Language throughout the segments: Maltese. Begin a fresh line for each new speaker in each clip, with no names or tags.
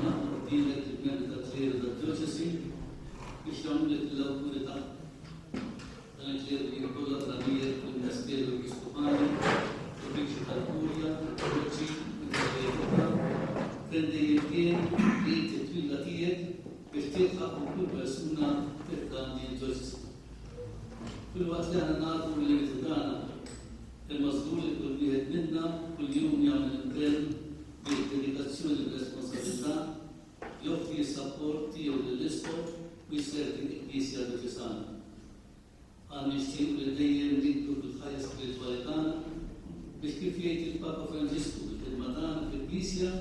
aħna quddiemek il-membri tal-kleru tad-djoċesi biex jagħmlulek l-awguri tagħhom. Dan il-kleru jinkolla miegħek il-ministeru episkopali, il-viċi tal-Kurja, il-parroċċi, il-każijiet oħra, fejn dejjem kien li inti t-twilla tiegħek biex tilħaq ma' kull persuna fi ħdan din id-djoċesi. Filwaqt li aħna nagħrfu l-limiti tagħna, imma żgur li kull wieħed minna kuljum jagħmel impenn biex b'dedikazzjoni u b'responsabilità joffri s-sapport tiegħu lill-Isqof u jservi l-Knisja Djoċesana. Aħna nixtiequ li dejjem nikbru fil-ħajja spiritwali tagħna biex kif jgħid il-Papa Franġisku il-ħidma tagħna fil-Knisja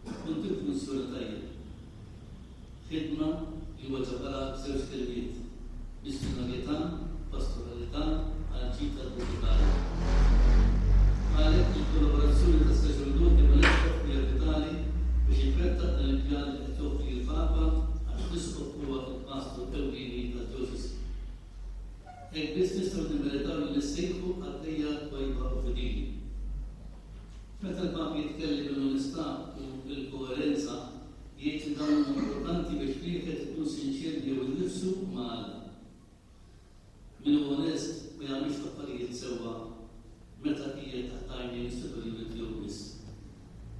tkun tiffunzjona tajjeb. Ħidma li huwa ġabarha f'żewġ kelmiet, missjunarjetà, pastoralità għall-ġid tal-poplu ta' Alla. Għalhekk il-kollaborazzjoni tas-saċerdoti mal-Isqof hija vitali biex jitwettaq dan il-pjan li qed joffri l-Papa għax l-Isqof huwa l-pastur ewlieni tad-djoċesi. Hekk biss nistgħu nimmeritaw li nissejħu qaddejja twajba u fidili. Meta l-Papa jitkellem l-onestà u l-koerenza, jgħid li dawn huma importanti biex wieħed ikun sinċier miegħu nnifsu u ma' Alla. Min hu onest ma jagħmilx l-affarijiet sewwa meta qiegħed taħt għajnejn is-superjuri tiegħu biss.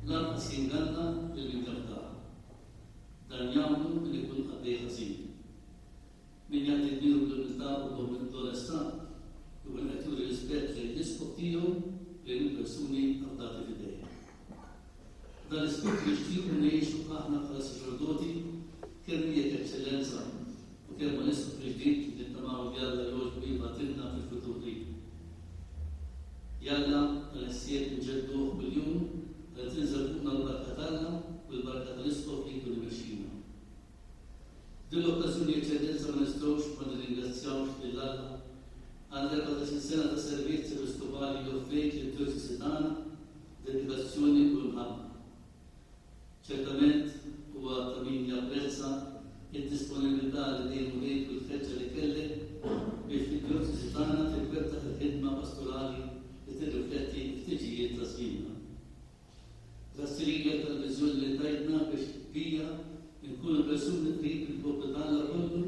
Lanqas jinganna lil min jafdah. Dan jagħmlu min ikun qaddej ħażin. Min jaqdi dmiru bl-umiltà u bl-onestà jkun qed juri rispett lejn l-Isqof tiegħu u lejn il-persuni afdati f'idejh. Dan l-ispirtu nixtiequ ngħixu aħna bħala saċerdoti kemm miegħek Eċċellenza u kemm mal-Isqof il-ġdid li nittamaw li Alla jogħġbu jibgħatilna fil-futur qrib. Jalla dan is-siegħ inġedduh kuljum ħalli tinżel fuqna l-barka t'Alla u l-barka tal-Isqof li jkun imexxina. F'din l-okkażjoni Eċċellenza ma nistgħux ma nirringrazzjawx lil Alla għall-34 sena ta' servizz episkopali li offrejt lid-djoċesi tagħna b'dedikazzjoni u imħabba. Ċertament huwa ta' min japprezza d-disponibilità li dejjem urejt u l-ħeġġa li kellek biex fid-djoċesi tagħna titwettaq il-ħidma pastorali li tirrifletti l-ħtiġijiet ta' żmienna. Grazzi lilek tal-viżjoni li tajtna biex bija nkunu persuni qrib il-poplu ta' Alla kollu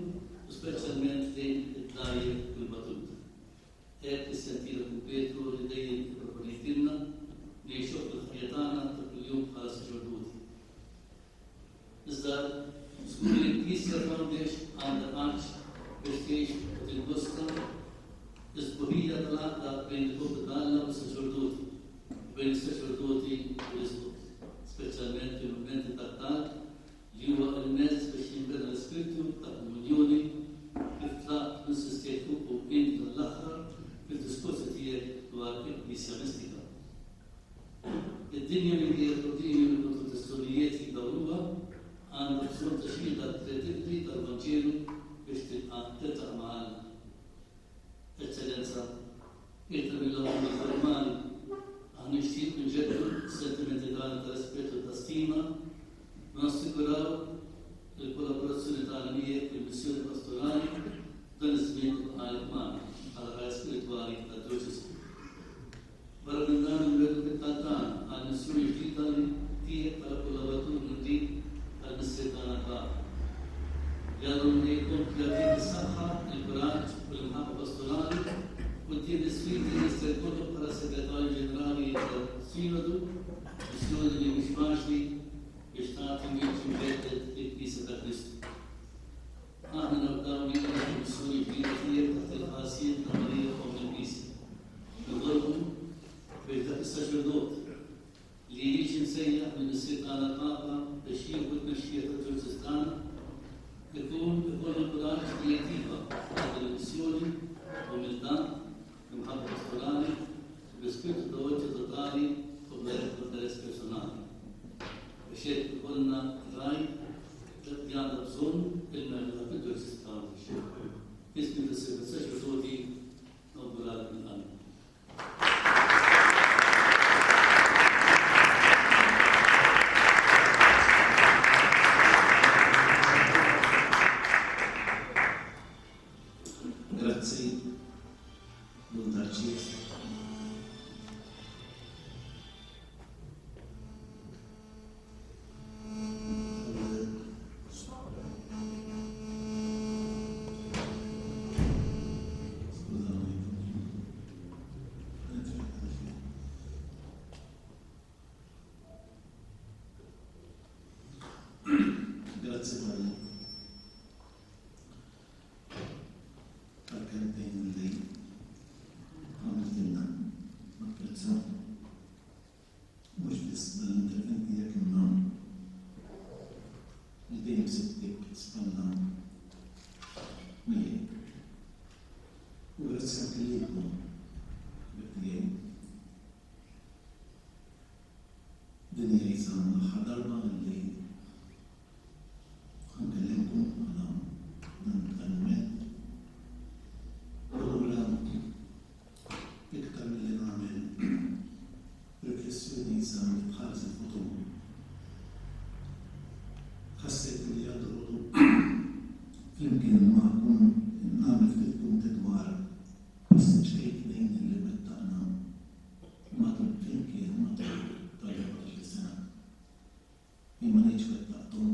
u speċjalment lejn id-dgħajjef u l-batut. Hekk is-sentier Dun Pietru li dejjem ipproponejtilna ngħixuh fil-ħajja tagħna ta' kuljum bħala saċerdoti. Iżda żgur li l-Knisja t'Għawdex għandha għatx biex tgħix u tiggosta s-sbuħija tal-għaqda bejn il-poplu ta' Alla u s-saċerdoti, u bejn is-saċerdoti u l-Isqof, speċjalment fil-mumenti tat-talb li huwa l-mezz biex jinbena l-ispirtu ta' komunjoni kif tlabt u insistejt fuqu int dan l-aħħar fid-diskorsi tiegħek dwar il-Knisja Mistika. Id-dinja minkejja l-problemi u l-kontradizzjonijiet li jdawruha, għandha bżonn ta' xhieda kredibbli tal-Vanġelu biex tibqa' tiltaqa' ma' Alla. Eċċellenza, iktar mill-awguri formali, aħna nixtiequ nġeddu s-sentimenti tagħna ta' rispett u ta' stima u nassiguraw il-kollaborazzjoni tagħna miegħek fil-missjoni pastorali f'dan iż-żmien li baqagħlek magħna bħala ragħaj spiritwali tad-djoċesi. Barra minn dan, inbegħdu fit-talb tagħna għall-missjoni ġdida li tiegħek bħala kollaboratur mill-qrib tal-Missier tagħna l-Papa. Jalla l-Mulej ikompli jagħtik is-saħħa, il-kuraġġ u l-imħabba pastorali quddiem l-isfidi li jista' jkollok bħala Segretarju Ġenerali tas-Sinodu, missjoni li mhix faċli biex tagħti wiċċ imġedded lill-Knisja ta' Kristu. Aħna nafdaw lilek il-missjoni ġdida tiegħek taħt il-ħarsien ta' Marija Omm il-Knisja. Nitolbu biex dak is-saċerdot li jiġi msejjaħ mill-Missier tagħna l-Papa biex jieħu t-tmexxija tad-djoċesi tagħna, ikun ikollu l-kuraġġ li jgħid iva għal din il-missjoni b'umiltà, b'imħabba pastorali, bi spirtu ta' għotja totali u bla ebda interess personali. Biex hekk ikollna ragħaj li għandha bżonn il-merħla fid-djoċesi ta' Għawdex. F'ismi tas-Servizz Saċerdoti nawguralek minn qalbi.
Grazzi, Dun Tarċis. Grazzi tal tal-kelmtejn li għamiltilna. Napprezza mhux biss dal-intervent tiegħek imma li dejjem sibtek spalla miegħi. U grazzi anke lilkom, ħbieb tiegħi. Din hija qisha l-aħħar darba li ħa nkellimkom bħala dan il-mument. Allura iktar milli nagħmel riflessjoni qisha li tħares il-futur, ħassejt li għal dalgħodu flimkien magħkom nagħmel ftit punti dwar passi ċkejknin li wettaqna matul flimkien matul tal-14-il sena. Jien ma ngħidx wettaqthom,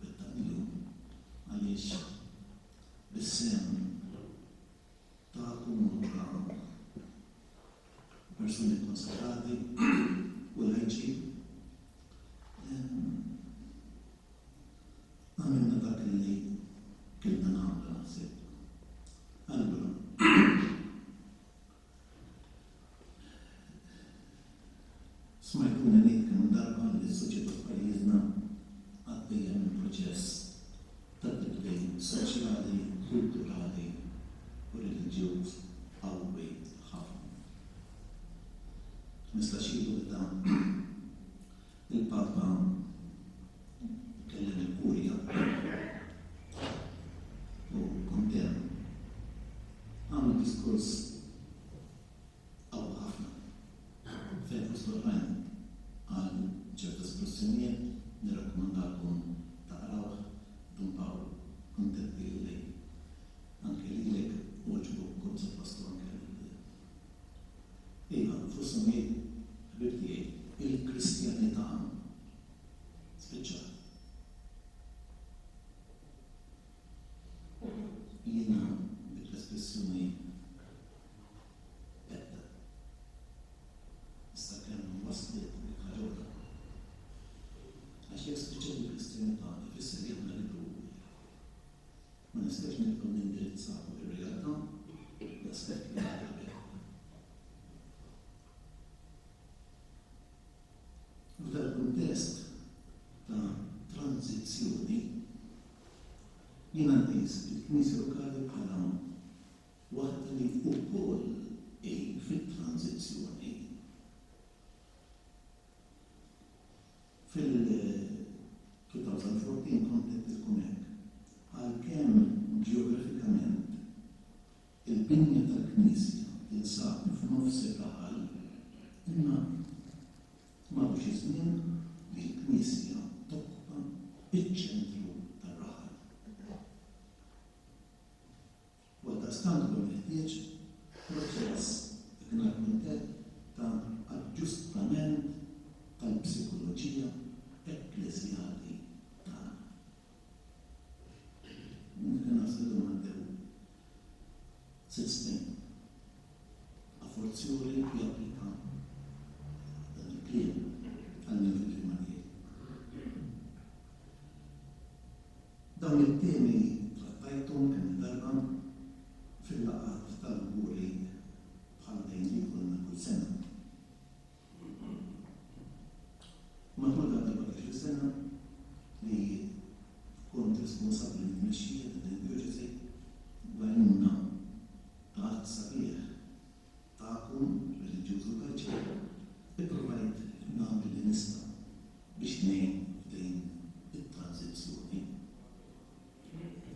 wettaqnihom għaliex bis-sehem tagħkom u ta' persuni kkonsagrati u lajċi għamilna dak li kellna nagħmlu naħseb. Allura, Smajtuni ngħid kemm darba li s-soċjetà f'pajjiżna għaddejja minn proċess ta' tibdil soċjali, kulturali u reliġjuż qawwi ħafna. 15 ilu meta il-Papa kellem il-Kurja u kont hemm, għamel diskors qawwi ħafna fejn fost l-oħrajn qal ċerta espressjonijiet nirrakkomandalkom taqrawh Dun Pawl kuntenti li anke lilek għoġbok kont se twasslu anke lil Iva, fosthom jgħid ħbieb tiegħi, il-Kristjanità spiċċat. Jiena dik l-espressjoni għedtha. Issa kemm waslet dik ħaġa oħra. Għax jekk spiċċat il-Kristjanità ifisser li aħna rridu ma nistgħux nibqgħu nindirizzaw ir-realtà daqshekk li għadha qabel. F'dal-kuntest ta' tranżizzjoni, jiena nqis il-Knisja lokali bħala waħda li wkoll hi fit-tranżizzjoni. Fil-2014 kont għedtilkom hekk, għalkemm ġeografikament il-binja tal-knisja tinsab f'nofs ir-raħal, imma m'għadux iż-żmien li l-knisja tokkupa ċ-ċentru tar-raħal. U għaldaqstant huwa meħtieġ proċess, jekk ngħid hekk, ta' aġġustament tal-psikoloġija ekkleżjali tagħna. Minn dak in-nhar illum għaddew 6 snin. A fortiori japplika dan il-kliem għal min fil-fehma tiegħi. Dawn it-temi trattajthom kemm-il darba fil-laqgħat tal-awguri bħal din li jkollna kull sena. Matul dawn l-14-il sena li kont responsabbli mit-tmexxija ta' din id-djoċesi, bl-għajnuna ta' għadd sabiħ tagħkom, reliġjużi u lajċi, ippruvajt nagħmel li nista' biex ngħin f'din it-tranżizzjoni.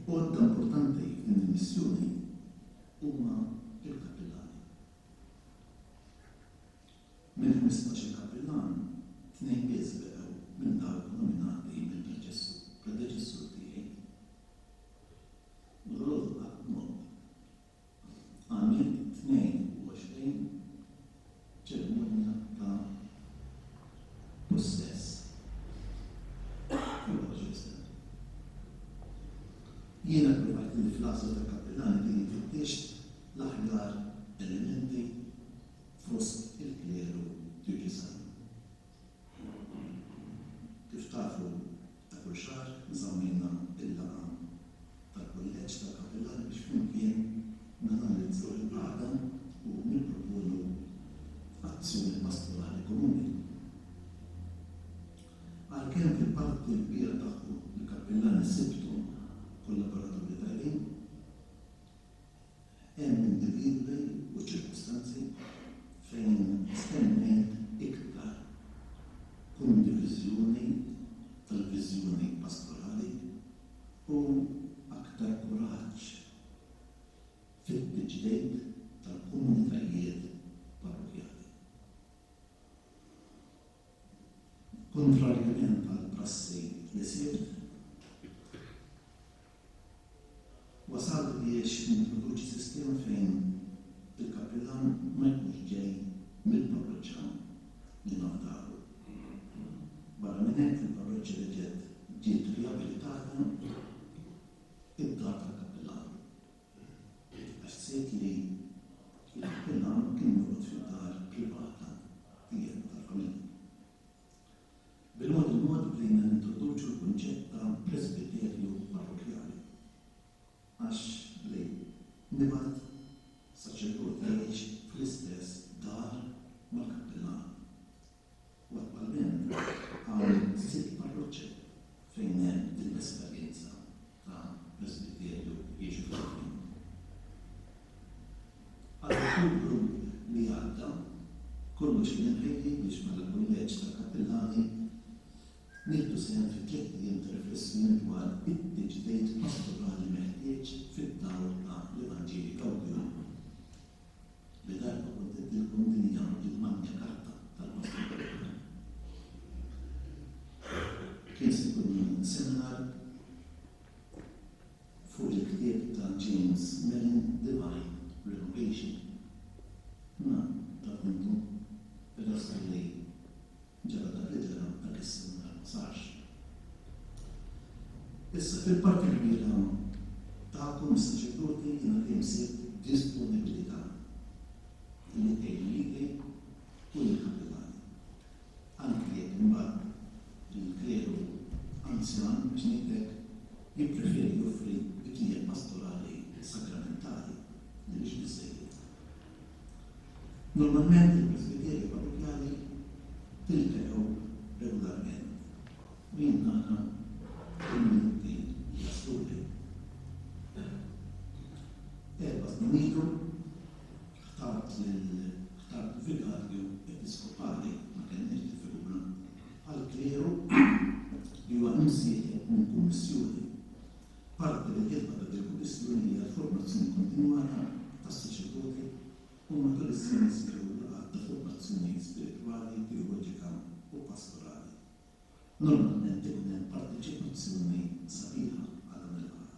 Għodda importanti f'din il-missjoni huma l-kappillani. Minn 15-il kappillan, tnejn biss beqgħu minn dawk nominati mill-predeċessur tiegħi. U dalgħodu qatt ngħodd. Għamilt 22 ċerimonja ta' pussess fl-24 sena. Jiena ppruvajt li fl-għażla tal-kappillani dejjem fittixt l-aħjar elementi fost il-kleru djoċesan. Kif tafu ta' kull xahar. żammejna l-laqgħa tal-Kulleġġ tal-Kappillani biex flimkien nanalizzaw il-qagħda u nipproponu azzjoni pastorali komuni. Għalkemm fil-parti l-kbira tagħhom il-kappillani sibthom kollaboraturi tajbin, hemm individwi u ċirkustanzi fejn stennejt iktar kondiviżjoni tal-viżjoni pastorali u aktar kuraġġ fit-tiġdid tal-komunitajiet parrokkjali. Kontrarjament għall-prassi li sibt, wasalt biex nintroduċi sistema fejn il-kappillan ma jkunx ġej mill-parroċċa li nafdalu. Barra minn hekk fil-parroċċa reġgħet ġiet riabilitata id-dar tal-kappillan. Għax sibt li l-kappillan kien joqgħod fid-dar privata tiegħu tal-familja. Bil-mod il-mod bdejna nintroduċu l-kunċett ta' presbiterju parrokkjali. Għax bdejt nibgħat saċerdot jgħix fl-istess dar mal-kappillan. U attwalment hawn sitt parroċċi fejn hemm din l-esperjenza ta' presbiterju jgħixu flimkien. Għal Ottubru li għadda, kollox kien imħejji biex bħala Kulleġġ tal-Kappillani nieħdu sehem fi tlett ijiem ta' riflessjoni dwar it-tiġdid pastorali meħtieġ fid-dawl ta' l-Evanġelju Gaudium. Li darba kont għedtilkom din hija l-Magna Carta tal-pastoralità. Kien se jkun seminar fuq il-ktieb ta' James Mellon Divine Renovation. Imma d'appuntu, peress li ġara dak li ġara, dak is-seminar ma sarx. Issa, fil-parti l-kbira tagħkom is-saċerdoti jiena dejjem sibt disponibilità li tgħinu lili u lill-kappillani. Anki jekk imbagħad il-kleru anzjan, biex ngħid hekk, jippreferi joffri bidliet pastorali sagramentali li mhix biżżejjed. Normalment il-presbiteri parrokkjali tiltaqgħu regolarment u jien nara il-minuti li jasluli. 4 snin ilu ħtart lil ħtart vigarju episkopali, ma kellniex di figura, għall-kleru li huwa imsieħeb minn kummissjoni. Parti mill-ħidma ta' din il-kummissjoni hija l-formazzjoni kontinwata tas-saċerdoti u matul iż-żmien isiru laqgħat ta' formazzjoni spiritwali, teoloġika u pastorali. Normalment ikun hemm parteċipazzjoni sabiħa għal dawn il-laqgħat.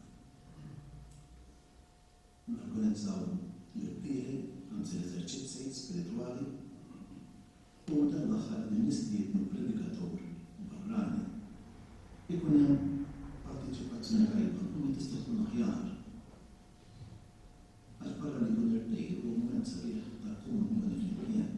Norganizzaw l-irtiri, anzi l-eżerċizzi spiritwali, u dan l-aħħar qegħdin nistiednu predikatur barrani. Ikun hemm parteċipazzjoni tajba imma tista' tkun aħjar. Għax barra li jkun irtir huwa mument sabiħ ta' komunjoni flimkien.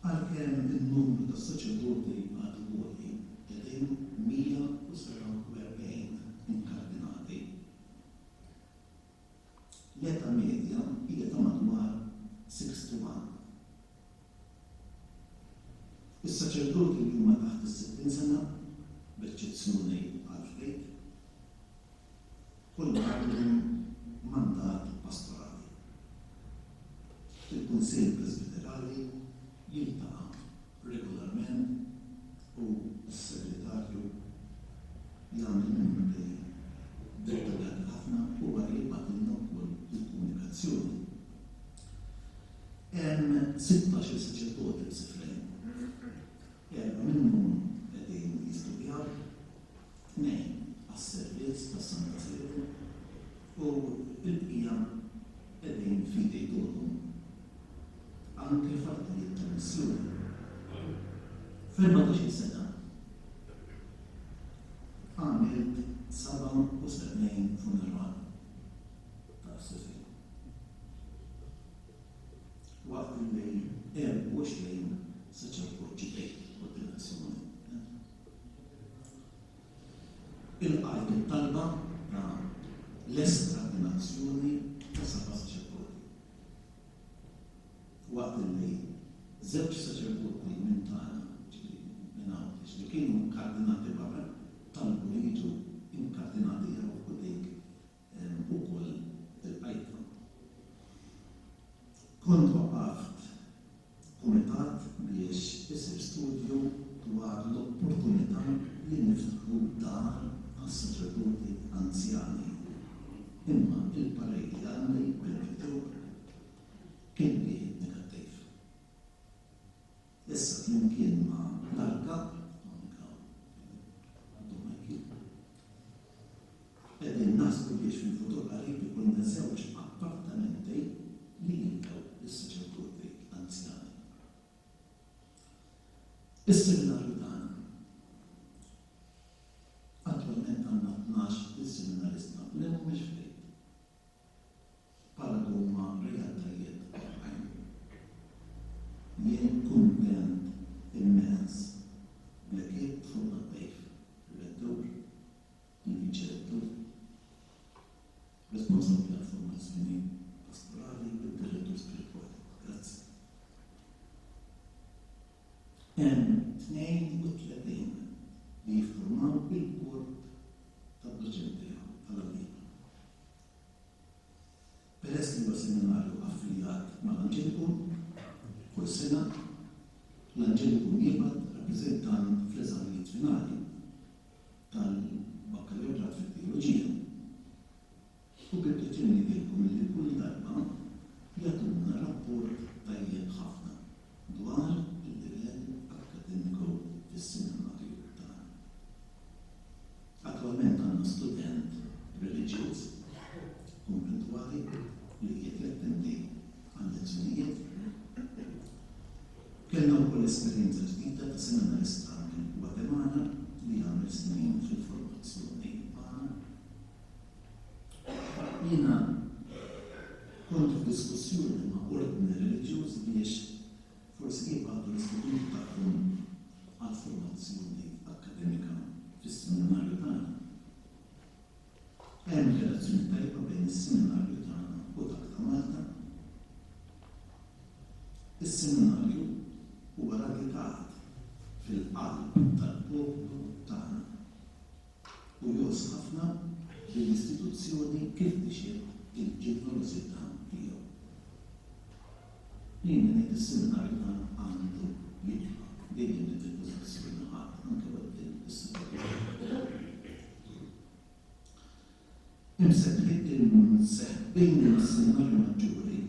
Għalkemm in-numru ta' saċerdoti għadu għoli, qegħdin 147 inkardinati. L-età medja hija ta' madwar 61. Is-saċerdoti li huma taħt is-60 sena, b'eċċezzjoni għal ftit, kollha għandhom mandat pastorali. Il-Kunsill Presbiterali jiltaqa' regolarment u s-segretarju jagħmel minuti dettaljati ħafna u wara jibgħatilna wkoll il-komunikazzjoni. Hemm 16-il saċerdoti b'sifrejn. Erba' minnhom qegħdin jistudjaw, tnejn għas-servizz tas-Santa Sede u l-bqija qegħdin fidei donum anke f'artijiet ta' missjoni. F'erbatax-il sena għamilt 77 funeral ta' qessisin. Waqt li 24 saċerdot ġdid ordinazzjoni. Ilqajt it-talba ta' l-estraordinazzjoni ta' seba' saċerdoti. Waqt li żewġ saċerdoti minn tagħna, jiġifieri minn Għawdex, li kienu nkardinati barra, talbu li jiġu nkardinati hawn u dik ukoll ilqajtha. Kont waqqaft kumitat biex isir studju dwar l-opportunità li niftħu dar għas-saċerdoti anzjani. Imma il-parir li għandi bil-miktub kien wieħed negattiv. Issa flimkien ma' l-Arka, hawnhekk hawn Dun Michael, Qegħdin naħsbu biex fil-futur qarib ikollna żewġ appartamenti li jilqgħu lis-saċerdoti anzjani. Is-seminarju tagħna. Attwalment għandna 12 il-seminarista li mhumiex ftit. Paragun ma' realtajiet oħrajn. Jien kuntent immens bl-ekip formattiv, ir-rettur, il-Viċi Rettur, responsabbli għall-formazzjoni pastorali u d-Direttur Spiritwali. Grazzi. Hemm 32 li jiffurmaw il-korp tad-doċenti tal-għalliema. Peress li huwa seminarju affiljat mal-Anġelikum, kull sena, l-Anġelikum jibgħat rappreżentant fl-eżamijiet finali tal-Bakkalurjat fit-Teoloġija. U bi pjaċir ngħidilkom illi kull darba jagħtuna rapport tajjeb ħafna dwar il-livell akkademiku fis-seminarju tagħna. Attwalment għandna student reliġjuż kunventwali li qiegħed jattendi għal-lezzjonijiet. Kellna wkoll esperjenza ġdida ta' seminarista minn Gwatemala li għamel snin fil-formazzjoni magħna. Jiena kont f'diskussjoni ma' ordni reliġjuż biex forsi jibgħatu l-istudenti tagħhom għall-formazzjoni akkademika fis-seminarju tagħna. Hemm relazzjoni tajba bejn is-seminarju tagħna u dak ta' Malta. Is-seminarju huwa radikat fil-qalb tal-poplu tagħna u jgħożż ħafna lill-istituzzjoni kif tixhed il-ġenerożità tiegħu. Jien ngħid is-seminarju tagħna għandu jibqa' dejjem dik il-pożizzjoni ħadt anke quddiem is-superjur. Imseħbin mas-seminarju maġġuri,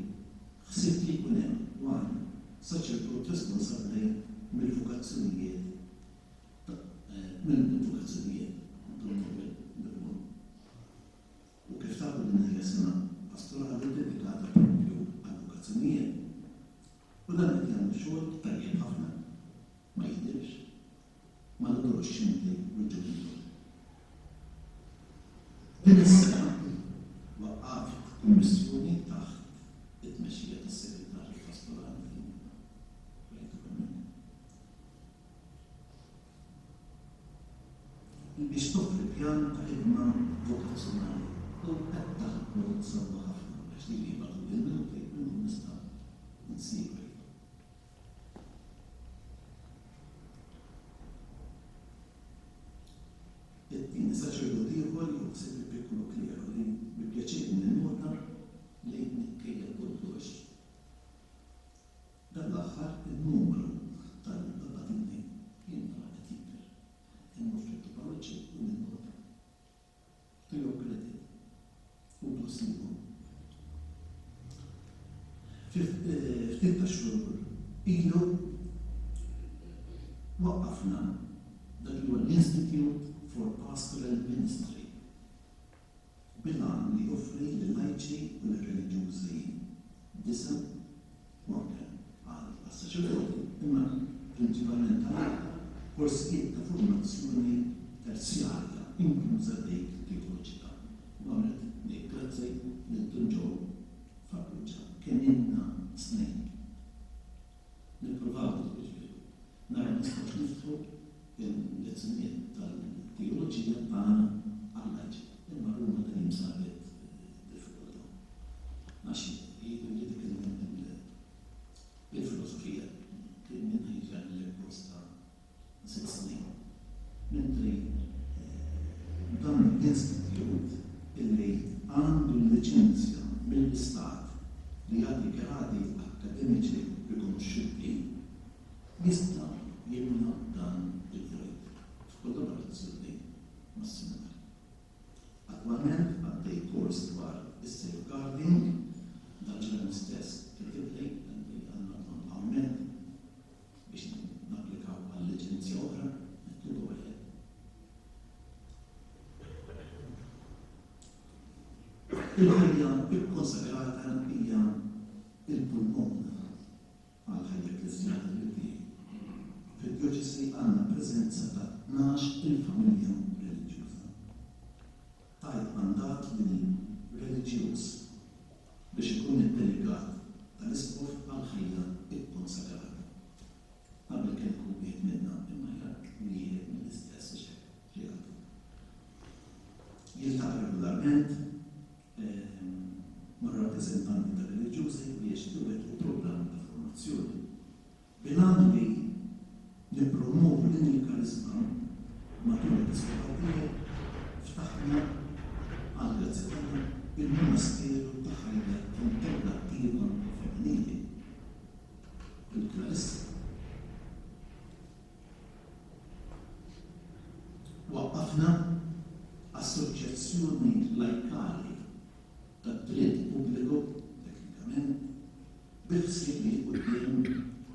ħsibt li jkun hemm one saċerdot responsabbli mill-vokazzjonijiet mill-vokazzjonijiet, Dun Noel Berbon. U kif tafu din hija sena pastorali ddedikata proprju għall-vokazzjonijiet. U dan qed jagħmel xogħol tajjeb ħafna, ma jidhirx, mal-adoloxxenti u l-ġuvintur. Din is-sena waqqaft kummissjoni taħt it-tmexxija tas-Segretarju Pastorali li rajtu hemmhekk. Biex toffri pjan ta' ħidma vokazzjonali u qed taħdmu sewwa ħafna għax lili jibagħtuli l-minuti u nkun nista' nsegwi. It-tieni saċerdot ieħor jieħu ħsieb il-piccolo clero li bi pjaċir ninnota li minkejja kollox Dan l-aħħar in-numru tal-abbatini jien nara qed jikber. Immur f'ċertu parroċċi u ninnota. To your credit. Kudos lilhom. Fi ftit tax-xhur ilu waqqafna dak li huwa l-Institute for Pastoral Ministry bil-għan li joffri lil-lajċi u lir-reliġjużi disa' u anke għas-saċerdoti, imma prinċipalment għall-aktar, korsijiet ta' formazzjoni terzjarja, inkluża dik teoloġika. U għamlet ngħid grazzi lil Dun Joe Farrugia. Kemm ilna snin nippruvaw, jiġifieri, naraw nistgħux niftħu l-lezzjonijiet tal-teoloġija tagħna. Institute illi għandu l-liċenzja mill-Istat li jagħti gradi akkademiċi rikonoxxuti jista' jimla dan il-vojt f'kollaborazzjoni mas-seminarju. Attwalment għaddej kors dwar is-safeguarding, dal-ġurnal stess kitibli li għandna bżonn awment biex napplikaw għal liċenzja oħra, għedtlu go ahead. Il-ħajja kkonsagrata hija l-pulmun għall-ħajja ekkleżjali li Fid-djoċesi għandna preżenza ta' 12 il-familja reliġjuża. Tajt mandat lil reliġjuż biex ikun id-delegat tal-Isqof għall-ħajja kkonsagrata. Qabel kien ikun wieħed minna imma aħjar wieħed mill-istess għax hekk realtà. Jiltaqa' regolarment mar-rappreżentanti tar-reliġjużi biex iwettqu programm ta' formazzjoni. Bil-għan li nippromwovu din il-kariżma, matul l-Episkopat tiegħi ftaħna, għall-grazzja t'Alla, il-Monasteru ta' Ħajja Kontemplattiva Femminili, il-Klarissi. Waqqafna assoċjazzjoni lajkali tad-dritt pubbliku, teknikament, bil-ħsieb li 'l quddiem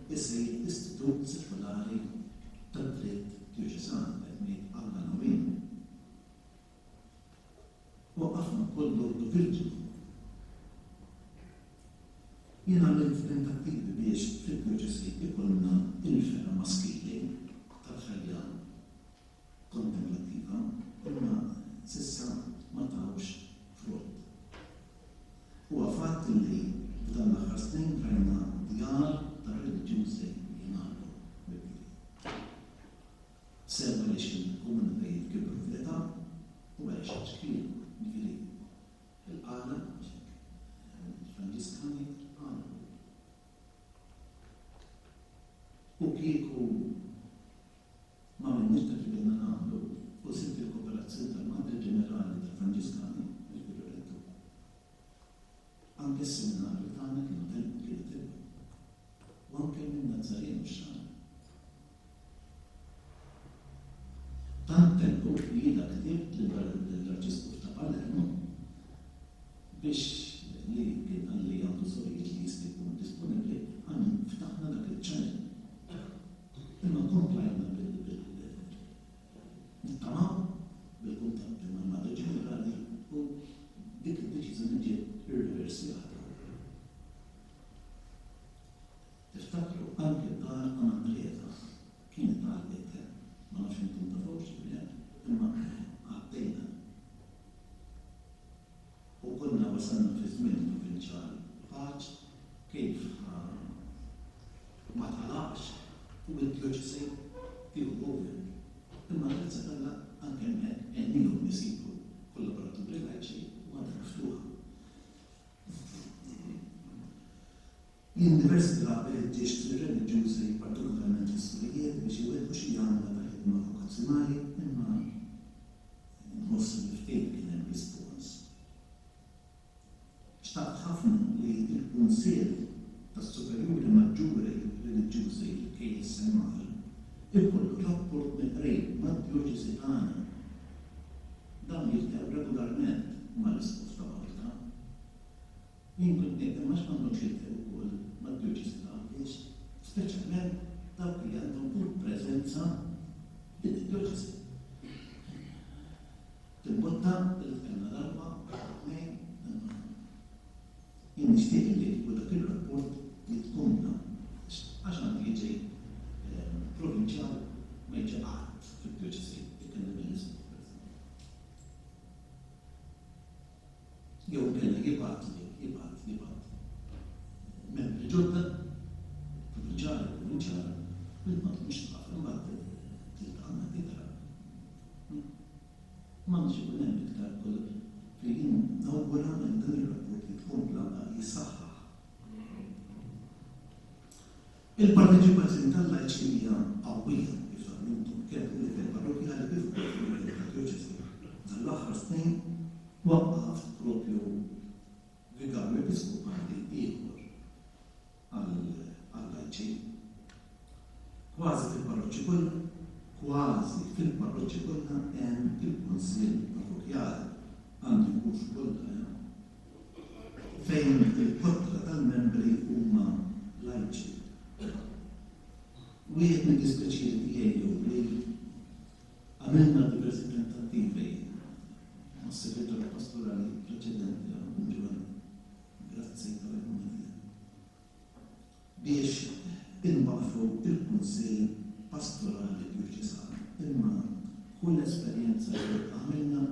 isir istitut sekulari tad-dritt djoċesan, qed ngħid Alla nawwin. Waqqafna wkoll l-Ordo Virginum. Jien għamilt tentattivi biex fid-djoċesi jkollna il-fergħa maskili tal-ħajja kontemplattiva, imma s'issa ma tawx frott. Huwa fatt li f'dawn l-aħħar snin rajna djar ta' reliġjużi jingħalqu bil-kbir. Sew għaliex il-komunitajiet kibru fl-età u għaliex ċkienu, jiġifieri il-qagħda biex hekk il-Franġiskani għalqu. U kieku M'għamilniex dak li kellna nagħmlu u sibt il-kooperazzjoni tal-Madre Ġenerali tal-Franġiskani, jiġifieri r-Rettur. Anke s-seminarju tagħna kienu telqu, kienu telqu. U anke minn Nazzareno x-Xagħra. Tant telqu li jiena ktibt lill-Arċisqof ta' Palermo biex li kien qalli għandu sorijiet li jista' jkunu disponibbli, għan ftaħna dak il-channel. Imma komplajna bil nittamaw bil-kuntatti mal-Madre Ġenerali u dik id-deċiżjoni ġiet irriversjata. Tiftakru anke d-dar ta' Andrieta kienet għalqet, ma nafx intom tafux imma għaddejna. U konna wasalna fi żmien il-Provinċjal Paċ kif ma tagħlaqx u d-djoċesi tieħu over. Imma grazzi t'Alla anke hemmhekk għennihom isibu kollaboraturi lajċi u għadha miftuħa. Jien diversi drabi ħeġġiġt lir-reliġjużi, partikolarment lis-sorijiet, biex iwettqu xi għamla ta' ħidma vokazzjonali, imma nħoss li ftit kien hemm rispons. Xtaqt ħafna li l-Kunsill tas-Superjuri Maġġuri Reliġjużi, il-KSMR, ikollu rapport mill-qrib mad-djoċesi tagħna. Dawn jiltaqgħu regolarment mal-Isqof ta' Malta. Jien kont ngħid imma għax m'għandhomx jiltaqgħu wkoll mad-djoċesi ta' Għawdex, speċjalment dawk li għandhom il-preżenza f'din id-djoċesi. Timbotta li tkellimna darba, tnejn, imma jien nixtieq li kieku dak ir-rapport jitkompla għax anki jiġi provinċjal ma jiġi qatt fid-djoċesi jkellem lill-isqof pereżempju. Jew inkella jibgħat li jibgħat jibgħat membri ġodda, provinċjali, provinċjali, li ma tkunx taf, imbagħad tiltaqa' ma' titra. M'għandux ikun hemm iktar koll li jien nawgura li dan ir-rapport jitkompla jissaħħaħ. Il-parteċipazzjoni tal-lajċi hija qawwija, kif tafu intom, kemm fuq livell parrokkjali kif ukoll fuq livell tad-djoċesi. Dan l-aħħar kollha hemm il-Kunsill Parrokkjali, għandu jkun f'kollha, eh, fejn il-kotra tal-membri huma lajċi. Wieħed mid-dispjaċiri tiegħi hu li għamilna diversi tentattivi mas-Segretarju Pastorali preċedenti, Giovanni, grazzi tal-għajnuna tiegħek, biex inwaqqfu il-Kunsill Pastorali Djoċesan, imma kull esperjenza li għamilna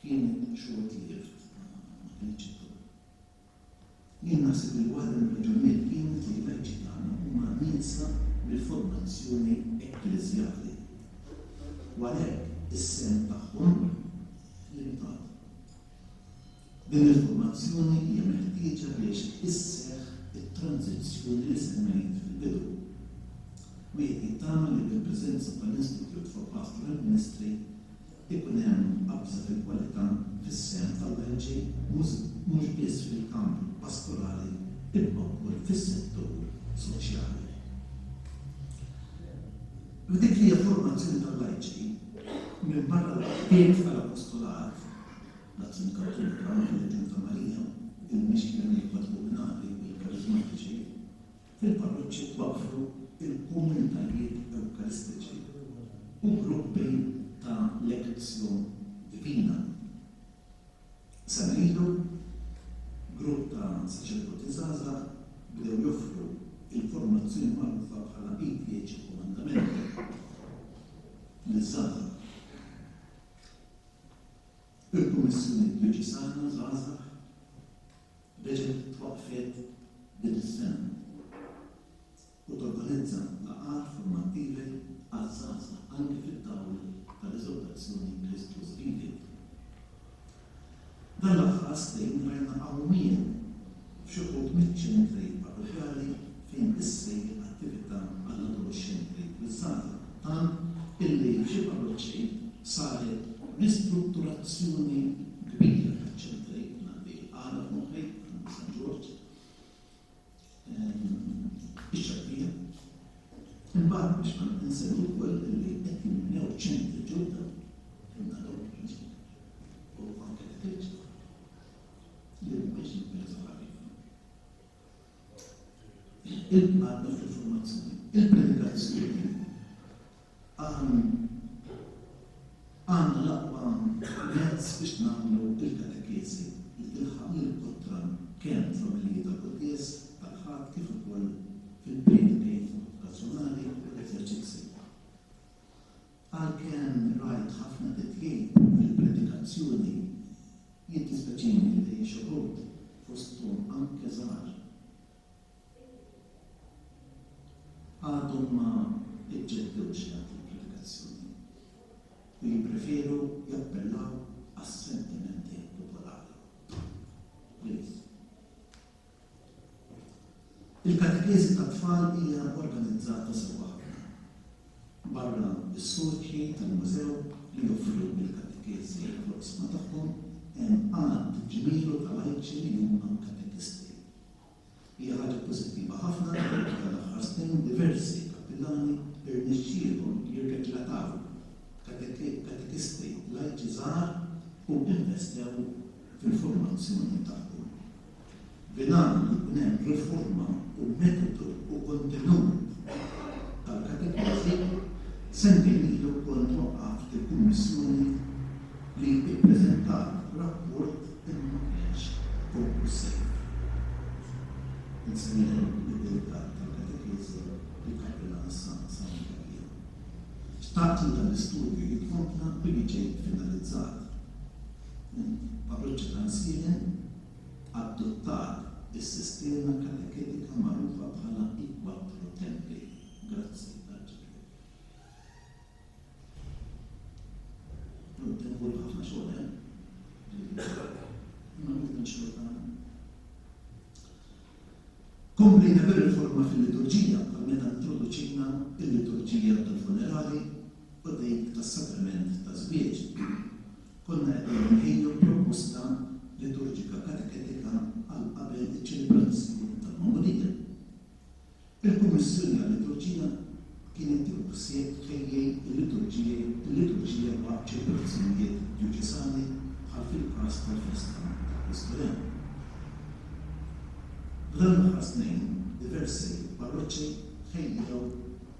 kienet short-lived, ma kinitx ittul. Jien naħseb li waħda mir-raġunijiet kienet li l-lajċi tagħna huma nieqsa mill-formazzjoni ekkleżjali u għalhekk is-sehem tagħhom limitat. Din il-formazzjoni hija meħtieġa biex isseħħ it-tranżizzjoni li semmejt fil-bidu. Wieħed jittama li bil-preżenza tal-Institute for Pastoral Ministry ikun hemm qabża fil-kwalità fis-sehem tal-lajċi mhux biss fil-kamp pastorali imma wkoll fis-settur soċjali. F'dik li hija formazzjoni tal-lajċi, minbarra l-ħtiet tal-apostolat, l-Azzjoni Kattolika, il-Leġjun ta' Marija, il-Mixja Neokatekumenali u l-Kariżmatiċi, Fil-parroċċi twaqqfu l-komunitajiet Ewkaristiċi u gruppi ta' Lectio Divina. Sena ilu, grupp ta' saċerdoti żgħażagħ bdew joffru l-formazzjoni magħrufa bħala I Dieci Comandamenti liż-żgħażagħ. Il-Kummissjoni Djoċesana Żgħażagħ reġgħet twaqqfet din is-sena u torganizza laqgħat formattivi għaż-żgħażagħ anke fid-dawl tal-eżortazzjoni Christus Vivit. Dan l-aħħar snin rajna qawmien f'xi wħud miċ-ċentri parrokkjali fejn issir attività għall-adoloxxenti u ż-żgħażagħ, tant illi f'xi parroċċi saret ristrutturazzjoni kbira taċ-ċentri, għandi l-Qala f'moħħi, għandi San Ġorġ, ix-Xattija. Imbagħad biex ma nsemmi wkoll li qed jinbnew ċentri ġodda fin-Nadur u anke Titieġ li mhumiex impriża ħafifa. Il-għadna fil-formazzjoni. Il-predikazzjoni għandna l-aqwa mezz biex nagħmlu il-katekeżi li tilħaq lill-kotra kemm fl-omeliji tal-quddies tal-Ħadd kif ukoll fil-priedki okkażjonali u l-eżerċizzi. Għalkemm rajt ħafna titjib fil-predikazzjoni, jiddispjaċini li xi wħud, fosthom anke żgħar, għadhom ma ġġeddewx jagħtu l-predikazzjoni u jippreferu jappellaw għas-sentimenti popolari. Please. Il-katekeżi tat-tfal hija organizzata sewwa ħafna. Barra s-soċji tal-mużew li joffru l-katekeżi fl-oqsma tagħhom, hemm għadd ġmielu ta' lajċi li huma katekisti. Hija ħaġa pożittiva ħafna li f'dan l-aħħar snin diversi kappillani rnexxielhom jirreklataw katekisti lajċi żgħar u investew fil-formazzjoni tagħhom. Bil-għan li jkun hemm riforma u metodu u kontenut tal-katekeżi, sentejn ilu kont waqqaft il-Kummissjoni li ppreżentat rapport imma ma kienx konklussiv. Insellem lid-Delegat tal-Katekeżi, il-Kappillan San Simon Cachia. Xtaqt li dan l-istudju jitkompla u jiġi finalizzat. Parroċċa ta' Msieħen adottat is-sistema kateketika magħrufa bħala i quattro templi. Grazzi, Arċipriet. Tinvolvi ħafna xogħol, eh? Imma mhux minn xogħol tagħna. Komplejna bir-riforma fil-liturġija bħal meta introduċejna l-liturġija tal-funerali u dik tas-sagrament taż-żwieġ. Konna qegħdin inħejju proposta liturġika kateketika għal qabel iċ-ċelebrazzjoni tal-Magħmudija. Il-Kummissjoni għal-Liturġija kienet tieħu ħsieb tħejji l-liturġiji il-liturġija. ċelebrazzjonijiet djoċesani bħal fil-każ tal-festa ta' Kristu Re. F'dan l-aħħar snin diversi parroċċi ħejjew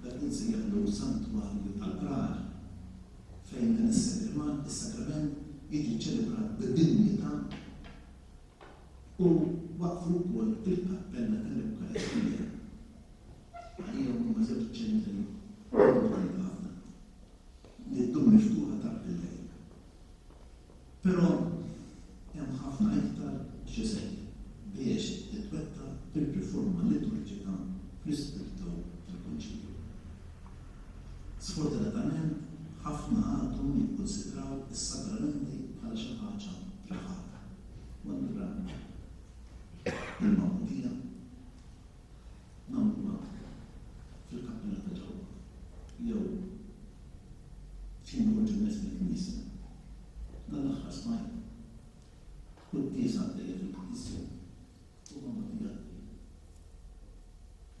dak li nsejjaħlu santwarju tal-qrar fejn dan is-sagrament jiġi ċċelebrat b'dinjità u waqqfu wkoll il-kappella tal-Ewkaristija. Għalihom huma żewġ ċentri importanti ħafna li ddum miftuħa tard il-lejl. Però hemm ħafna iktar x'isir biex titwettaq ir-riforma liturġika fl-ispirtu tal-Konċilju. Sfortunatament ħafna għadhom jikkunsidraw is-sagramenti bħala xi ħaġa privata. U allura il-magħmudija nagħmluha fil-kappella ta' ġewwa jew xi noħorġu n-nies mill-knisja. Dan l-aħħar smajt quddiesa għaddejja fil-knisja u magħmudija għaddejja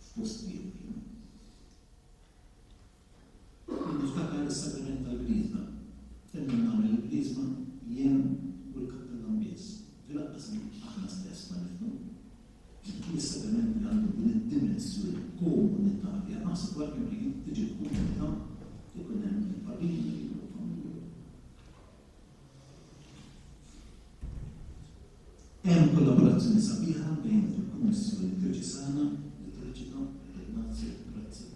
f'post ieħor. Niftakar is-sagrament tal-Griżma. Konna nagħmel il-Griżma jien u l-kappillan biss. Lanqas aħna stess ma nifhmu. Li s-sagrament li għandu din id-dimensjoni komunitarja, aħseb wara kemm li tiġi komunità ikun hemm il-parrini u l-familja. Hemm kollaborazzjoni sabiħa bejn il-Kummissjoni Djoċesana Liturġika, Ignazju, grazzi,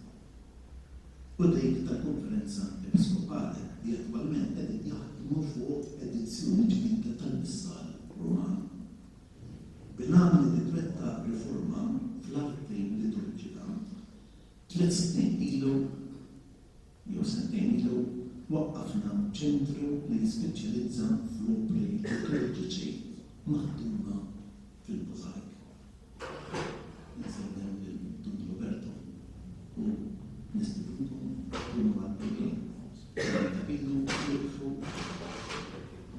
u dik tal-Konferenza Episkopali li attwalment qegħdin jaħdmu fuq edizzjoni ġdida tal-Missal Ruman. Bil-għan li titwettaq riforma fl-arti liturġika, tlett snin ilu jew sentejn ilu waqqafna ċentru li jispeċjalizza fl-opri liturġiċi maħduma fil-mużajk. Insellem lil Dun Roberto u nistedinkom tkunu għaddejjin tabilu wieqfu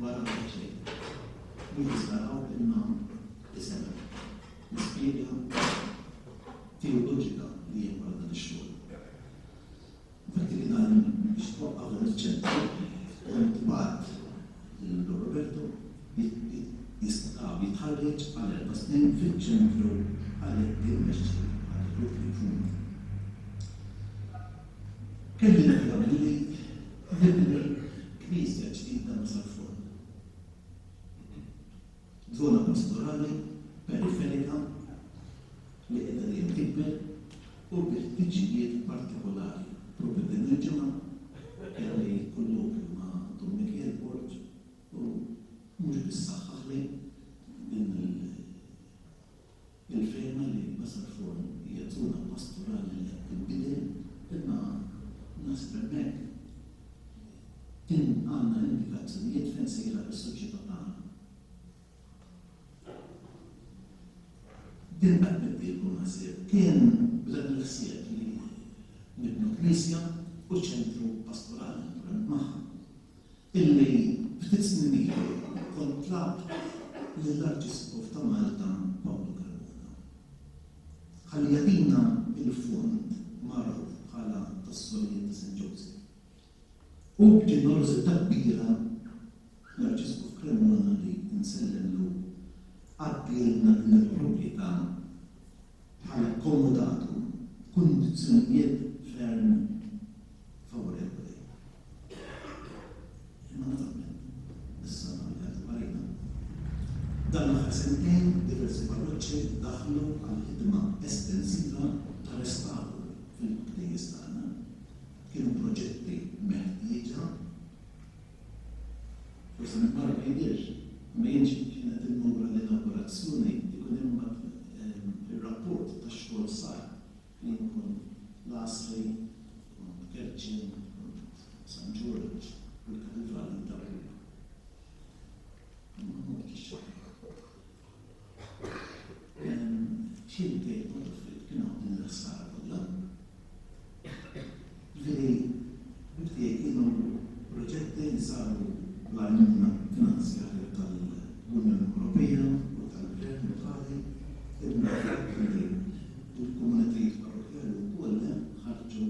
wara xejn. Mhux biss taraw imma tisemgħu l-ispjega teoloġika li hemm wara dan ix-xogħol. Infatti li dan biex twaqqaf dan iċ-ċentru kont bgħatt lil Don Roberto jistudja u jitħarreġ għal erba' snin fiċ-ċentru għalhekk immexxi għal Ruffi Fuma. Kelli l-ħlam li nibni knisja ġdida ma' Sal-Forn. Żona pastorali periferika li qiegħda dejjem tikber u bi ħtiġijiet partikolari. Proprju din il-ġimgħa kelli kollokju ma' Dun Mikiel Borg u mhux biss saħħaħli din il-fehma li Basar Forn hija żona pastorali li qed tinbidel imma naħseb hemmhekk kien għandna indikazzjonijiet fejn sejra s-soċjetà tagħna. Din qatt nibdielkom ħsieb. Kien b'dan il-ħsieb li nibnu knisja u ċentru pastorali naturalment magħha. Illi ftit snin ilu kont tlabt lill-Arċisqof ta' Malta Pawlu Cremona. Ħalli jagħtina il-fond magħruf bħala tas-Sorijiet ta' Saint Joseph. U b'ġenerożità kbira l-Arċisqof Cremona li nsellimlu għaddielna din il-proprjetà bħala komodatum b'kundizzjonijiet ferm favorevoli. Imma naturalment issa li għaddu għalina. Dan l-aħħar sentejn diversi parroċċi daħlu għal ħidma estensiva ta' restawr fil-knejjes tagħna. Kienu proġetti meħtieġa. Forsi minn barra ma jidhirx, imma jien xi kienet innawgura l-inawgurazzjoni ikun hemm imbagħad ir-rapport tax-xogħol sar. Jien kont l-Għasri, kont Kerċem, kont San Ġorġ u l-Katidrali ta' Imma ma mortx. Xi mkejn ma taf kien hawn din il-ħsara kollha. Ġifieri, ħbieb tiegħi kienu proġetti li saru bl-għajnuna finanzjarja tal-Unjoni Ewropea u tal-Gvern lokali, imma l-fatt li l-komunitajiet parrokkjali wkoll ħarġu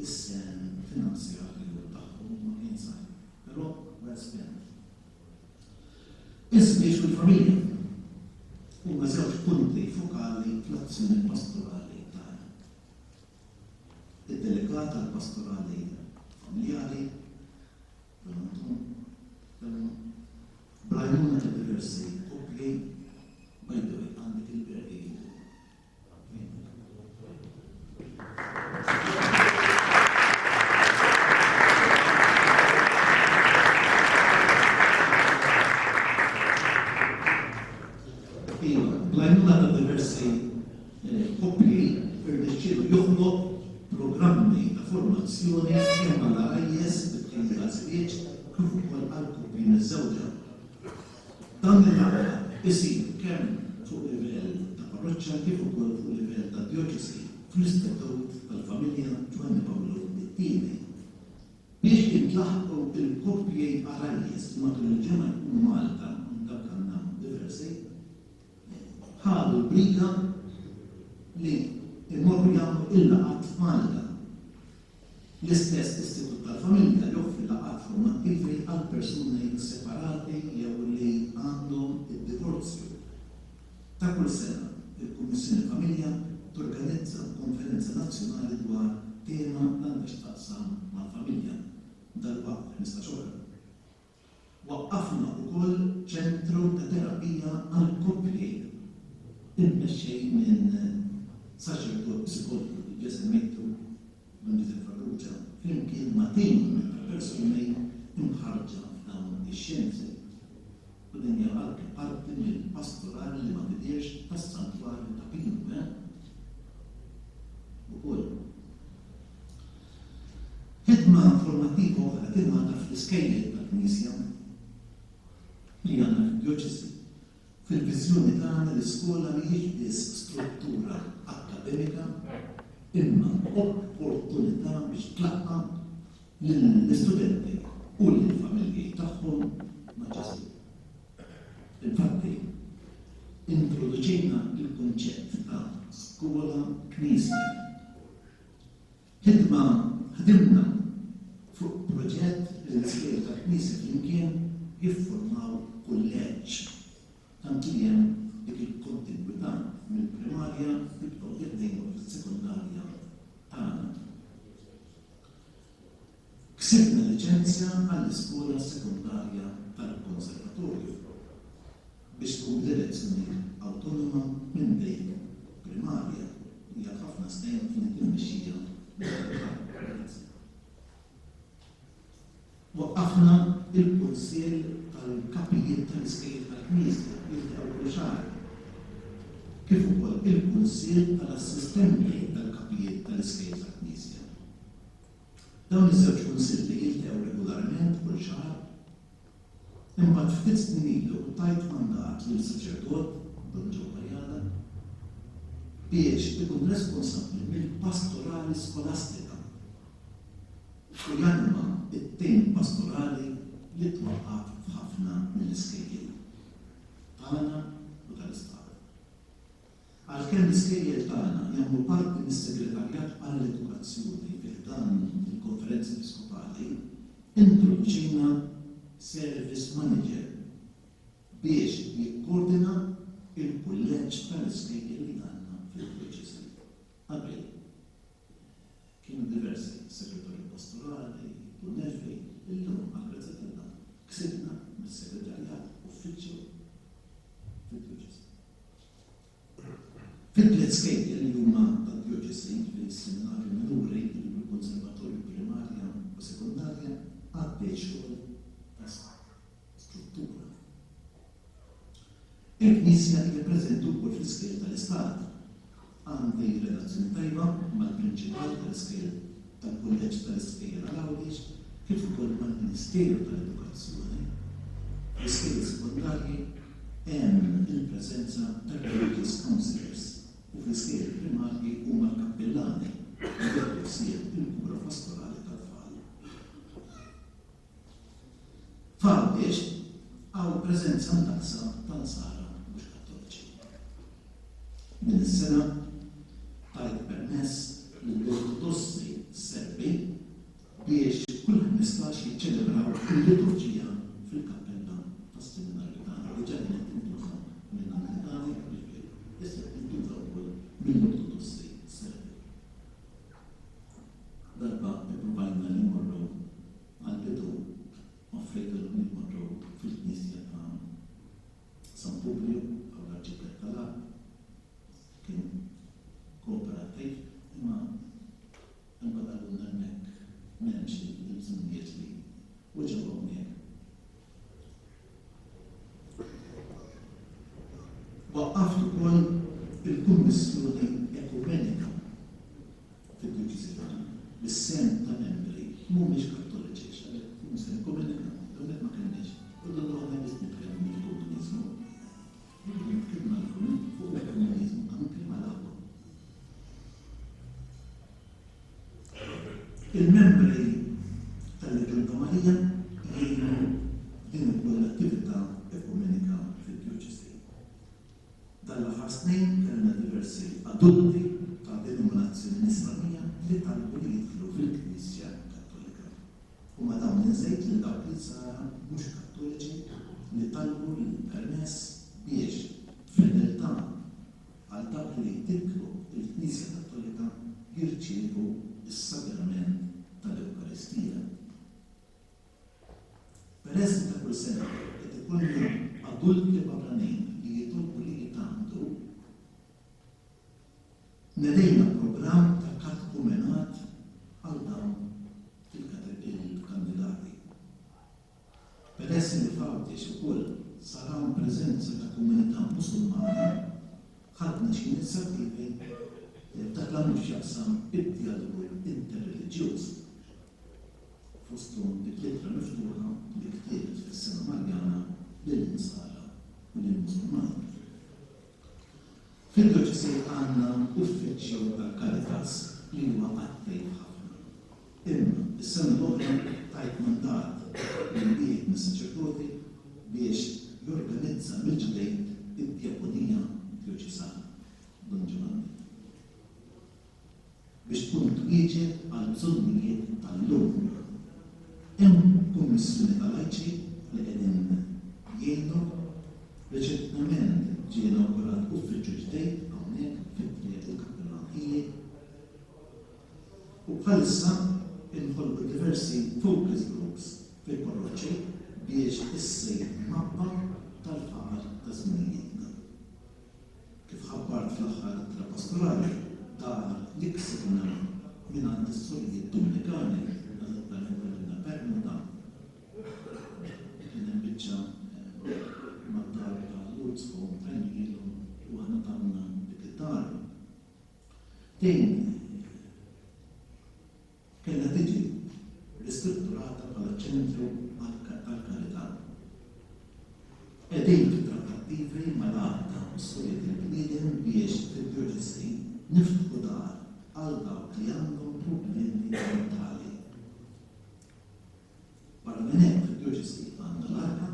s-sehem finanzjarju tagħhom ma kien żgħir. Però wara. Iż-żwieġ u l-familja huma żewġ punti fokali fl-azzjoni pastorali tagħna. Id-Delegat għall-Pastorali Familjari, Don Anton, bl-għajnuna ta' diversi koppji, by the way, għandek il-Bergi Iva, bl-għajnuna ta' diversi koppji irnexxielu joħloq programmi ta' formazzjoni kemm għall-għarajjes bit-tħejjija għaż-żwieġ kif ukoll għall-koppji miżżewġa. Dan il-laqgħat isir kemm fuq livell ta' parroċċa kif ukoll fuq livell ta' djoċesi fl-Istitut tal-Familja Ġwanni Pawlu t-Tieni. Biex jintlaħqu l-koppji għarajjes li matul il-ġimgħa jkunu Malta, u minn dawk għandna diversi, ħadu l-briga li jmorru jagħmlu il-laqgħat f'Malta. L-istess Istitut tal-Familja joffri laqgħat formattivi għal persuni separati jew li għandhom id-divorzju. Ta' kull sena, il-Kummissjoni Familja torganizza konferenza nazzjonali dwar tema li għandha x'taqsam mal-familja. Dalwaqt, 15 oħra. Waqqafna wkoll ċentru ta' terapija għall-koppji immexxi minn saċerdot psikologu li ġa semmejtu, Dun Ġużepp Farrugia, flimkien ma' tim ta' persuni mħarrġa f'dawn ix-xjenzi. U din hija anke parti mill-pastorali li ma tidhirx tas-Santwarju ta' Pinu, eh? Ukoll. Ħidma formattiva oħra tingħata fl-iskejjel tal-Knisja li għandna fid-djoċesi. Fil-viżjoni tagħna l-iskola mhijiex biss struttura akkademika imma opportunità biex tlaqqa' lill-istudenti u lill-familji tagħhom ma' Ġesù. Infatti, introduċejna l-kunċett ta' skola Knisja. Ħidma Ħdimna fuq proġett li l-iskejjel tal-Knisja flimkien jiffurmaw kulleġġ, tant li hemm dik il-kontinwità mill-primarja jibqgħu jgħinu fis-sekondarja tagħna. Ksibna liċenzja għall-iskola sekondarja tal-Konservatorju biex tkun b'direzzjoni awtonoma minn dik primarja li għal ħafna snin kienet immexxija mill-Vatikan. Grazzi. Waqqafna l-Kunsill tal-Kapijiet tal-Iskejjel tal-Knisja jiltaqgħu kull xahar, kif ukoll il-Kunsill tal-Assistenti tal-Kapijiet tal-Iskejjel tal-Knisja. Dawn iż-żewġ kunsilli jiltaqgħu regolarment kull xahar. Imbagħad ftit snin ilu tajt mandat lil saċerdot, Dun Joe Bajada, biex ikun responsabbli mill-pastorali skolastika u janima t-tim pastorali li twaqqaf f'ħafna mill-iskejjel tagħna u tal-Istat. Għalkemm l-iskejjel tagħna jagħmlu parti mis-Segretarjat għall-Edukazzjoni fi ħdan il-Konferenza Episkopali, introduċejna Service Manager biex jikkordina l-kulleġġ tal-iskejjel li għandna fid-djoċesi. Qabel, kienu diversi, Segretarju Pastorali, Dun Elfi, illum, għall-grazzja t'Alla, ksibna mis-Segretarjat uffiċċju fid-djoċesi. Fit-tliet skejjel li huma tad-djoċesi, jiġifieri s-Seminarju Minuri, il-Konservatorju Primarja u Sekondarja, għaddej xogħol ta' struttura. Il-Knisja hija preżenti wkoll fl-iskejjel tal-Istat. Għandi relazzjoni tajba mal-Prinċipal tal-iskejjel tal-Kulleġġ tal-Iskejjel għal Għawdex kif ukoll mal-Ministeru tal-Edukazzjoni. Fl-iskejjel sekondarji hemm il-preżenza tar-religious counsellors u fl-iskejjel primarji huma l-kappillani li jieħdu ħsieb il-kura pastorali tat-tfal. F'Għawdex hawn preżenza mdaqqsa ta' Nsara mhux Kattoliċi. Din is-sena tajt permess lill-Ortodossi Serbi biex kull 15 jiċċelebraw il-liturġija fil-kappella tas-seminarju tagħna. Kummissjoni Ekumenika fid-Djoċesi tagħna, bis-sehem ta' membri mhumiex Kattoliċi, għax qabel Kummissjoni Ekumenika hawnhekk ma kellniex, u donnu aħna biss nitkellmu mill-komuniżmu. Rridu nitkellmu fuq l-ekumeniżmu anke mal-aħwa. Il-membri tal-Leġjun ta' Marija jgħinu f'din ukoll l-attività ekumenika fid-djoċesi. Dan l-aħħar snin kellna diversi adulti ta' denominazzjoni Nisranija li talbu li jidħlu fil-Knisja Kattolika. U ma' dawn inżid lil dawk l-Insara mhux Kattoliċi li talbu l-permess biex, b'fedeltà għal dak li titlob il-Knisja Kattolika jirċievu s-sagrament tal-Ewkaristija. Peress li ta' kull sena qed ikollna adulti barranin li jitolbu li jitgħammdu, nedejna programm ta' katekumenat għal dawn il-kandidati. Peress li f'Għawdex ukoll sar hawn preżenza ta' komunità Musulmana, ħadna xi inizjattivi f'dak li għandu x'jaqsam id-djalogu interreliġjuż, fosthom dik l-ittra miftuħa li ktibt fis-Sena Marjana lill-Insara u lill-Musulmani. Fid-djoċesi għandna uffiċċju tal-Caritas li huwa attiv ħafna. Imma s-sena l-oħra tajt mandat lil wieħed mis-saċerdoti biex jorganizza mill-ġdid id-djakonija djoċesana, Dun Ġovanni, biex tkun twieġeb għall-bżonnijiet tal-lum. Hemm kummissjoni ta' lajċi li qegħdin jgħinu. Reċentament ġie inawgurat uffiċċju ġdid hawnhekk fi Triq il-Kappillan Ħili. U bħalissa inħolqu diversi focus groups fil-parroċċi biex issir mappa tal-faqar ta' żminijietna. Kif ħabbart fl-aħħar ittra pastorali, dar li ksibna mingħand is-sorijiet Dumnikani, eżattament għamilna permuta, kien hemm biċċa mad-dar ta' Lourdes Home tajnielhom u aħna tawna dik id-dar. Din kellha tiġi ristrutturata bħala ċentru tal-karità. Qegħdin fi trattattivi mal-Għaqda u s-Sorijiet il-Bniedem biex fid-djoċesi niftħu dar għal dawk li għandhom problemi mentali. Barra minn hekk fid-djoċesi għandna l-Arka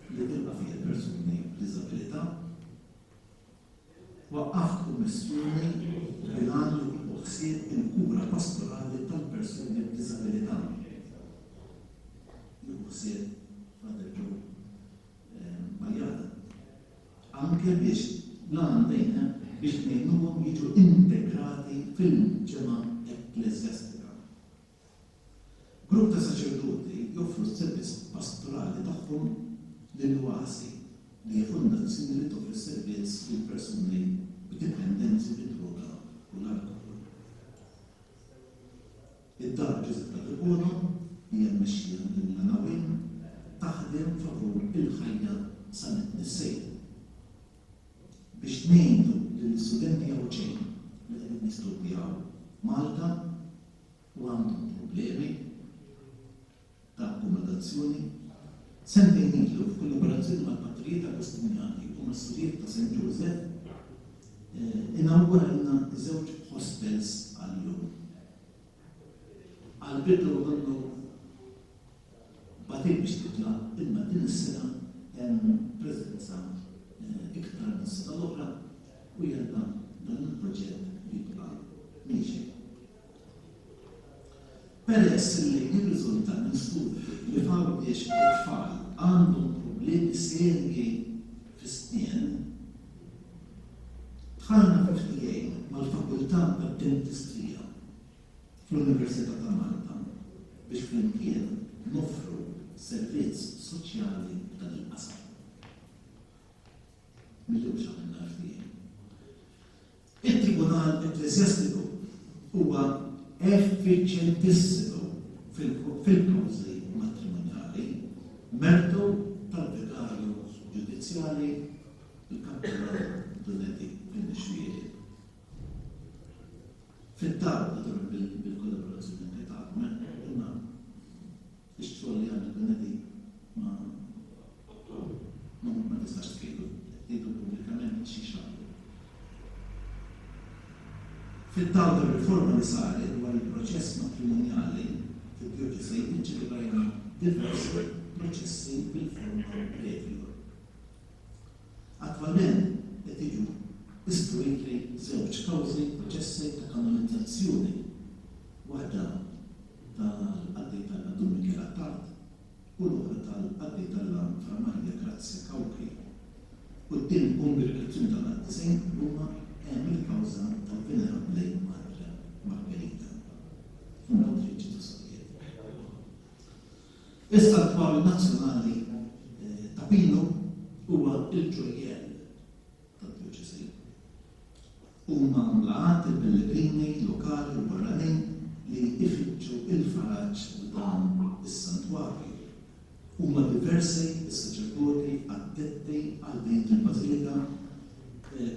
li tilqa' fiha persuni b'diżabilità. Waqqaft kummissjoni bil-għan li tieħu ħsieb il-kura pastorali tal-persuni b'diżabilità. Jieħu ħsieb Father Joe Bajada. Anke biex l-għan dejjem biex ngħinuhom jiġu integrati fil-ġemgħa ekkleżjastika. Grupp ta' saċerdoti joffru s-servizz pastorali tagħhom lil Oasi, li hija fondazzjoni li toffri servizz lil persuni b'dipendenzi mid-droga u l-alkoħol. Id-Dar Ġużeppa Debono, li hija mmexxija minn Lana Wynn, taħdem favur il-ħajja sa mit-tnissil. Biex ngħinu lill-istudenti Għawdxin li qegħdin jistudjaw Malta, u għandhom problemi ta' akkomodazzjoni. Sentejn ilu, f'kollaborazzjoni mal-Patrijiet Agostinjani u mas-Sorijiet ta' Saint Joseph, inawgurajna żewġ hostels għal jum. Għall-bidu donnu Bagħtiet biex titlaq imma din is-sena hemm preżenza iktar mis-sena l-oħra u jalla dan il-proġett jibqa' miexi. Peress li jirriżulta minn studju li f'Għawdex it-tfal għandhom problemi serji fis-snien, dħalna fi ftehim mal-Fakultà tad-Dentistrija fl-Università ta' Malta biex flimkien noffru servizz soċjali f'dan il-qasam. M'ilux għamilna l-ftehim. It-Tribunal Ekkleżjastiku huwa effiċjentissimu fil-kawżi matrimonjali, mertu tal-Vigarju Ġudizzjali, il-Kappillan Dun Eddie Pinnixxieri. Fid-dawl, naturalment bil-kollaborazzjoni anke tagħkom, imma ix-xogħol li għamel Kennedy ma ma tistax tgħidu tgħidu pubblikament xi xagħlu. Fid-dawl tar-riforma li saret dwar il-proċess matrimonjali fid-djoċesi iċċelebrajna diversi proċessi bil-forma brevior. Attwalment qed jiġu istruwiti żewġ kawżi proċessi ta' kanonizzazzjoni, waħda tal-qaddej t'Alla Dun Mikiel Attard u l-oħra tal-qaddej t'Alla Fra Maria Grazia Cauchi. Quddiem il-Kongregazzjoni tal-Qaddisin f'Ruma hemm il-kawża tal-Venerabbli Madre Margherita, fundatriċi tas-Sorijiet. Is-Santwarju Nazzjonali Ta' Pinu huwa l-ġojjell tad-djoċesi. Huma mlaqat il-pellegrini lokali u barranin li jfittxu l-faraġ f'dan is-santwarju. Huma diversi s-saċerdoti addetti għal din il-bażilika,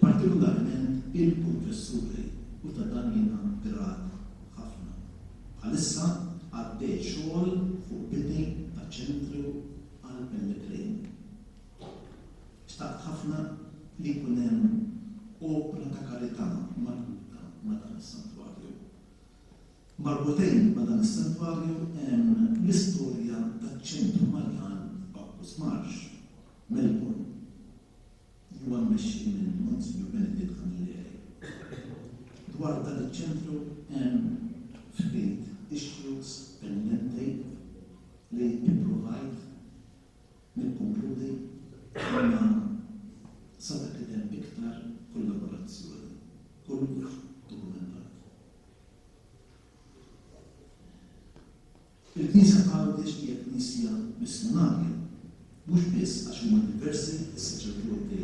partikolarment il-konfessuri, u ta' dan jiena grat ħafna. Bħalissa għaddej xogħol fuq bini ta' ċentru għall-pellegrini. Xtaqt ħafna li jkun hemm opra ta' karità marbuta ma' dan is-santwarju. Marbutejn ma' dan is-santwarju hemm l-istorja taċ-Ċentru Marjan f'Bacchus Marsh, Melbourne, li huwa mmexxi minn Monsinjur Beneditt Camilleri. Dwar dan iċ-ċentru hemm ftit issues pendenti li ippruvajt nikkonkludi imma sa dak hemm iktar kollaborazzjoni. Kollox dokumentat. Il-Knisja t'Għawdex hija Knisja missjunarja, mhux biss għax huma diversi s-saċerdoti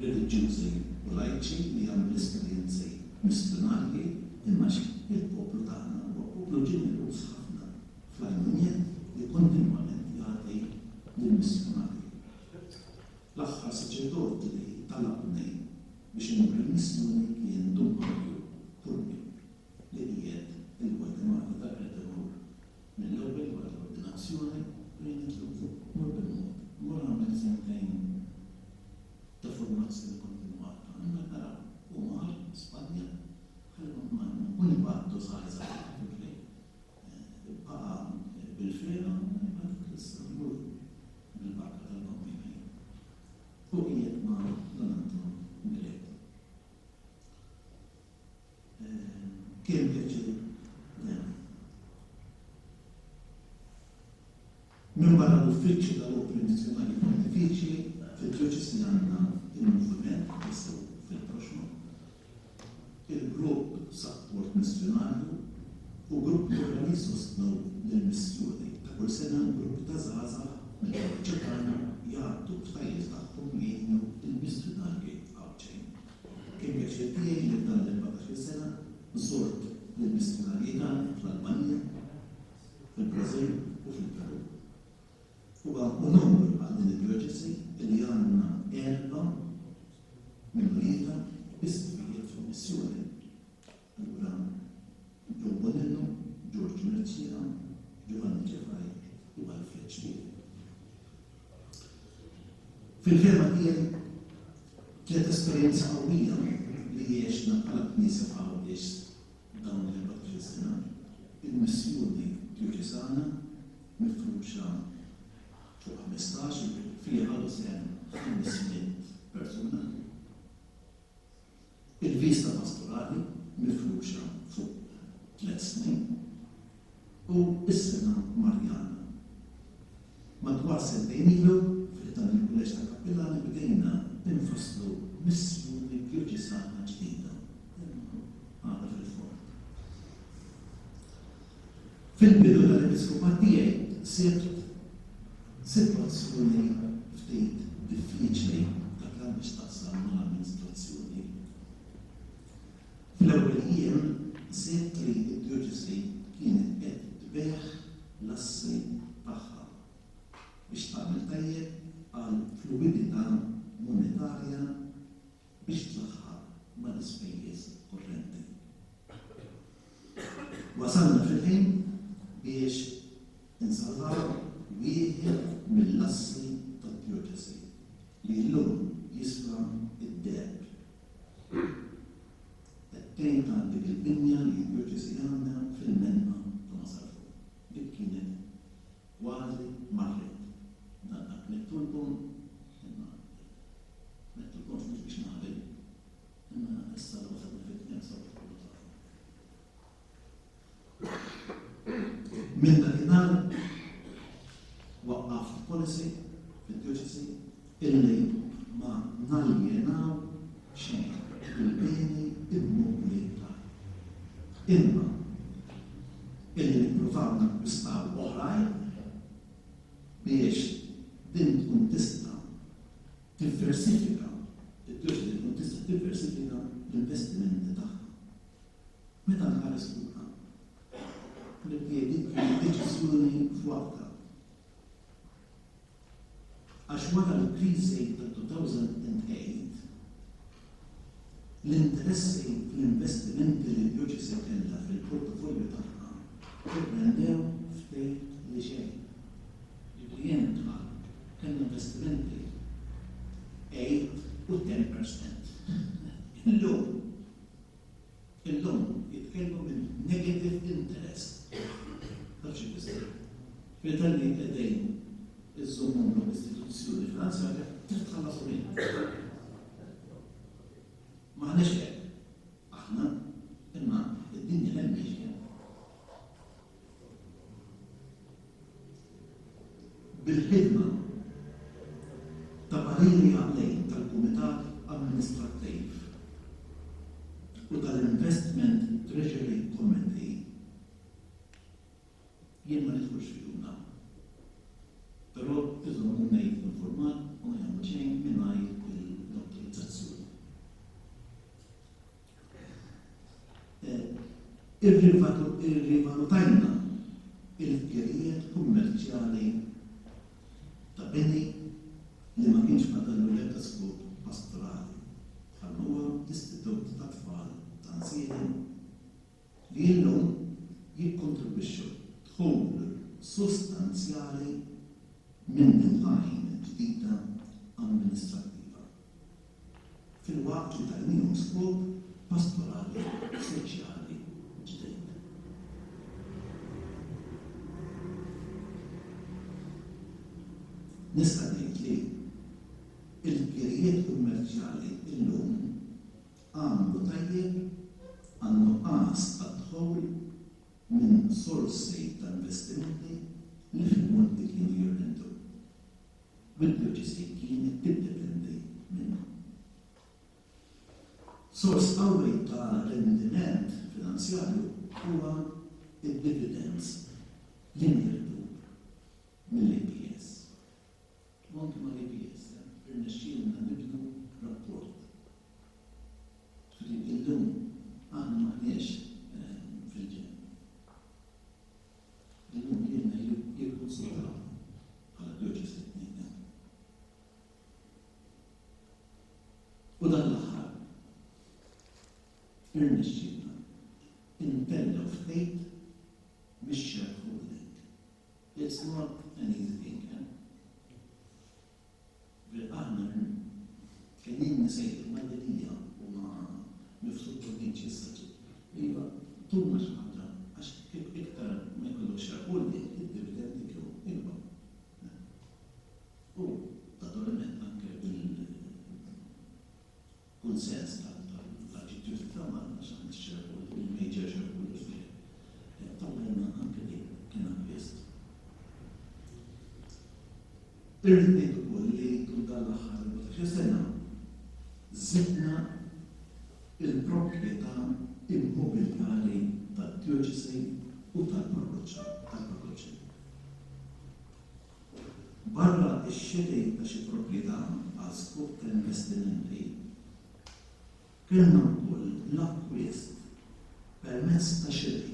reliġjużi u lajċi li għamlu esperjenzi missjunarji imma għax il-poplu tagħna huwa poplu ġeneruż ħafna fl-għajnuniet li kontinwament jagħti lill-missjunarji. L-aħħar saċerdot li talabni biex immur il-missjoni kien Dun Mario Curmi. li qiegħed il-Gwatemala dak qed imur mill-ewwel wara l-ordinazzjoni u jien għedtlu mur bil-mod, mur agħmel sentejn ta' formazzjoni kontinwata, imbagħad naraw. U mar Spanja ħalli ma u nibgħattu żgħar żgħar ġifieri baqa' bil-frena u nibgħatuk issa mur bil-barka tal-Bambin ħej. U qiegħed ma' Don Anton Grech. Kien pjaċir dejjem. Minbarra l-Uffiċċju tal-Opri Missjunarji Pontifiċji, fid-djoċesi għandna il-Moviment Ġesù fil-Proxxmu, il-Grupp Sapport Missjunarju u gruppi oħra li jsostnu lill-missjoni. Ta' kull sena gruppi ta' żgħażagħ mill-parroċċa tagħna jgħaddu b'tajjes tagħhom jgħinu lill-missjunarji Għawdxin. Kien pjaċir tiegħi li f'dan l-erbatax-il sena żort lill-missjunarji tagħna fl-Albanija, fil-Brażil u fil-Perù. Huwa unur għal din id-djoċesi li għandna erbgħa minn uliedha isqfijiet fil-missjoni. Allura Joe Bonello, George Mercieca, Giovanni Cefai u Alfred Xbiebi. Fil-fehma tiegħi kienet esperjenza qawwija li għexna bħala Knisja f'Għawdex dawn l-erbatax-il sena, il-missjoni djoċesana mifruxa fuq 15, fiha ħadu sehem 500 persuna. Il-viżta pastorali mifruxa fuq tlett snin u s-sena Marjana. Madwar sentejn ilu, fi ħdan il-Kulleġġ tal-Kappillani bdejna nfasslu missjoni djoċesana ġdida, imma għadha fil-fond. Fil-bidu tal-episkopat tiegħi sibt sitwazzjoni ftit diffiċli dak li għandu x'taqsam mal-amministrazzjoni. Fl-ewwel jiem sibt li d-djoċesi kienet qed tbigħ l-assi tagħha biex tagħmel tajjeb għal fluwidità monetarja biex tlaħħaq mal-ispejjeż kurrenti. mill-assi tad-djoċesi li llum jiswa d-deheb. Qed tgħid għal dik il-binja li d-djoċesi għandha fil-Menqa ta' Masarfu. Dik kienet kważi marret. Dan qatt m'għedtulkom, imma m'għedtulkomx mhux biex naħbi, imma issa li wasalna fit-tmiem sewwa tkunu tafu. Minn dakinhar waqqaft policy fid-djoċesi illi ma naljenaw xejn il-beni immobbli tagħna. Imma illi nippruvaw nakkwistaw oħrajn biex din tkun tista' tivversifika, id-djoċesi tkun tista' tivversifika l-investimenti tagħha. Meta nħares lura, nibdi dik kienet deċiżjoni f'waqtha. Għax wara l-kriżi ta' 2008, l-interessi fl-investimenti li d-djoċesi kellha fil-portafolju tagħha irrendew ftit li xejn. Jiġifieri jien dħalt kellna investimenti 8 u 10%. Illum Illum jitkellmu minn negative interest. Taf xi jfisser? Ġifieri talli qegħdin iżżommhomlok istituzzjoni finanzjarja trid tħallashom int. M'aħniex hekk aħna, imma d-dinja hemm miexja. Bil-ħidma ta' pariri għaqlin tal-Kumitat Amministrattiv u tal-Investment Treasury Committee, jien ma nidħolx fihom dawn, però iżommuni infurmat u ma jagħmlu xejn mingħajr l-awtorizzazzjoni. Irrivalutajna l-ħtierijiet kummerċjali ta' bini li ma kienx fadallu l-ebda skop pastorali, bħalma huwa l-Istitut tat-Tfal ta' Nsielem, li illum jikkontribwixxu dħul sostanzjali minn din l-għajn ġdida amministrattiva. filwaqt li tajniehom skop pastorali soċjali ġdid. Nista' ngħid li l-kirjiet kummerċjali llum għamlu tajjeb għan-nuqqas ta' dħul minn sorsi ta' investimenti li fil-monti kienu jirrendu. U d-djoċesi kienet tiddependi minnhom. Sors qawwi ta' rendiment finanzjarju huwa d-dividends li nirtu mill-APS. U anke mal-APS irnexxielna nibnu rapport. Ġifieri illum aħna m'aħniex fil-ġenb. Illum lilna jikkunsidrawna bħala djoċesi tnejn. U dan l-aħħar irnexxielna ntellgħu ftit mix-shareholding. It's not an easy thing, eh? Aħna kien ilni sejjer ma' Delia u ma' Mifsud Bonnici issa Iva, tuna xi ħaġa għax iktar ma jkollok shareholding, id-dividend ikun ikbar. U naturalment anke bil-kunsens tal-Arċidjoċesi ta' Malta għax aħna x-shareholder, il-major shareholders tiegħek. Tallajna anke dik kien akkwist. Irrid ngħid ukoll li tul dan l-aħħar 14-il sena żidna l-proprjetà immobiljari tad-djoċesi u tal-parroċċa tal-parroċċi. Barra x-xiri ta' xi proprjetà għal skop ta' investimenti, Kellna wkoll l-akkwist permezz ta' xiri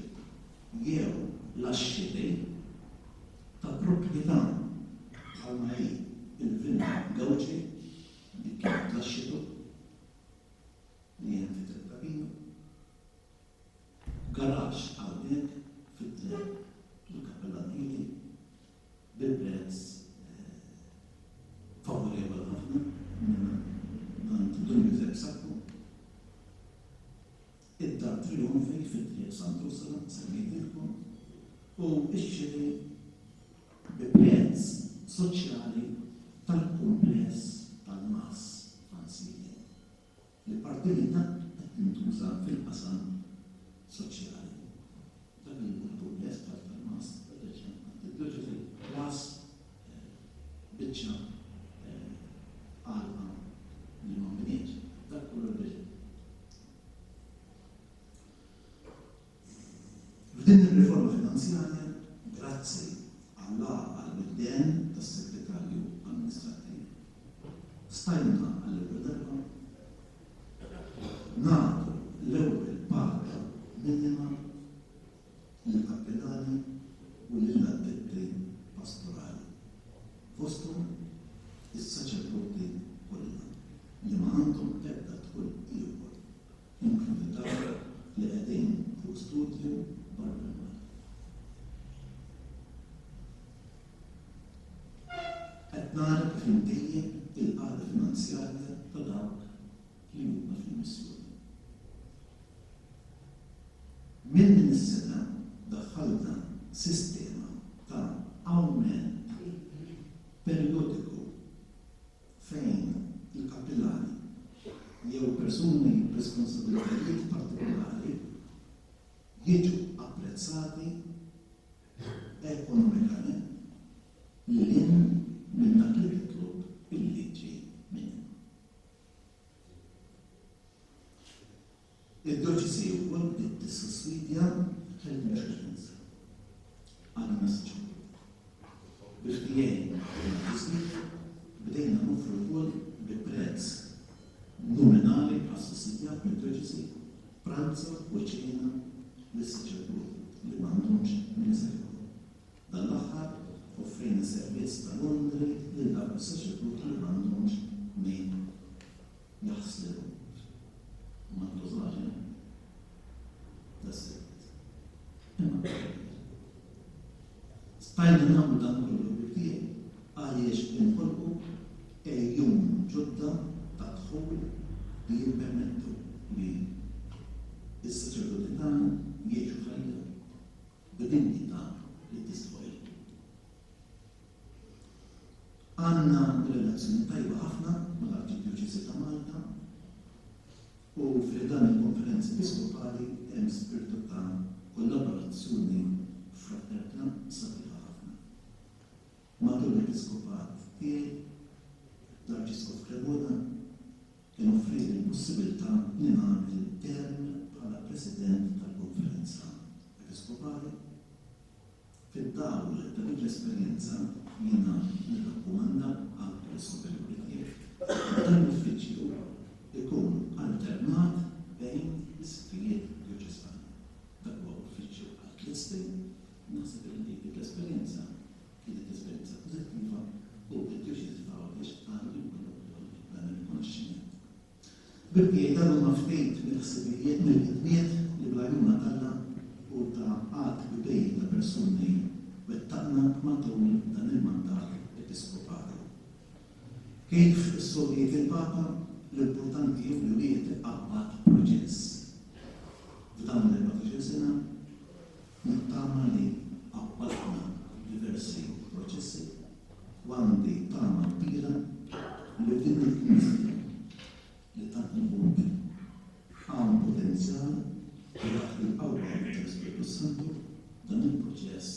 jew l-axxiri ta' proprjetà bħalma hi l-Villa Gauci, dik kienet l-axxitu li hemm fi Triq ta' Pinu, garaxx hawnhekk fi Triq il-Kappillan Hili bi prezz Sant'Ursula, semmejtilkom, u x-xiri bi prezz soċjali tal-kumpless tal-MAS f'Għajnsielem, li parti minnha qed tintuża fil-qasam soċjali. Dak il-kumpless tal-MAS reġa' għand id-djoċesi plus biċċa għalqa li ma nbnietx. Dak kollu reġa'. F'din ir-riforma finanzjarja, grazzi għall-għaqal u d-dehen tas-Segretarju Amministrattiv, stajna għall-ewwel darba nagħtu l-ewwel paga minima lill-kappillani u lill-addetti pastorali, fosthom is-saċerdoti kollha li ma għandhom ebda dħul ieħor inklużi dawk li qegħdin fuq studju barra minn Malta. Qed nara kif intejjeb il-qagħda finanzjarja ta' dawk li huma fil-missjoni. Minn din is-sena daħħalna sistema ta' awment perjodiku fejn il-kappillani jew persuni b'responsabbiltajiet partikolari jiġu apprezzati ekonomikament lil hinn minn dak li titlob il-liġi minima. Id-djoċesi wkoll bdiet tissussidja health insurance għan-nies ċivili. Bi ftehim mal-Ġiżwiti bdejna noffru wkoll bi prezz nominali assussidjat mid-djoċesi pranzo u ċena lis-saċerdoti li m'għandhomx min iservihom. Dan l-aħħar offrejna servizz ta' laundry lil dawk is-saċerdoti li m'għandhomx min jaħslilhom. Ma ntużax, eh? Das-servizz. Imma stajna nagħmlu dan kollu bil-tiegħi għaliex inħolqu għejun ġodda ta' dħul li jippermettu li s-saċerdoti tagħna jgħixu ħajja b'dinjità li tistħoqilhom. Għandna relazzjoni tajba ħafna mal-Arċidjoċesi ta' Malta u fi ħdan il-Konferenza Episkopali hemm spirtu ta' kollaborazzjoni fraterna sabiħa ħafna. Matul l-Episkopat tiegħi, l-Arċisqof Cremona kien offrieli l-possibilità li nagħmel term bħala President tal-Konferenza Episkopali. Fid-dawl ta' dik l-esperjenza, jiena nirrakkomanda anke lis-superjuri tiegħi li dan l-uffiċċju jkun alternat bejn l-isqfijiet djoċesani. Dak huwa uffiċċju għal tliet snin, naħseb illi dik l-esperjenza kienet esperjenza pożittiva u d-djoċesi ta' Għawdex għandu jkollha wkoll dan ir-rikonoxximent. Ħbieb tiegħi dawn huma ftit mill-ħsibijiet, mill-ħidmiet li bl-għajnuna t'Alla u ta' għadd kbir ta' persuni wettaqna matul dan il-mandat episkopali. Kif is-soltu jgħid il-Papa, l-importanti hu li wieħed iqabbad proċess. F'dawn l-erbatax-il sena nittama li qabbadna diversi proċessi u għandi tama kbira li f'din il-Knisja li tant nħobb hawn potenzjal li taħt il-qawwa tal-Ispirtu s-Santu dan il-proċess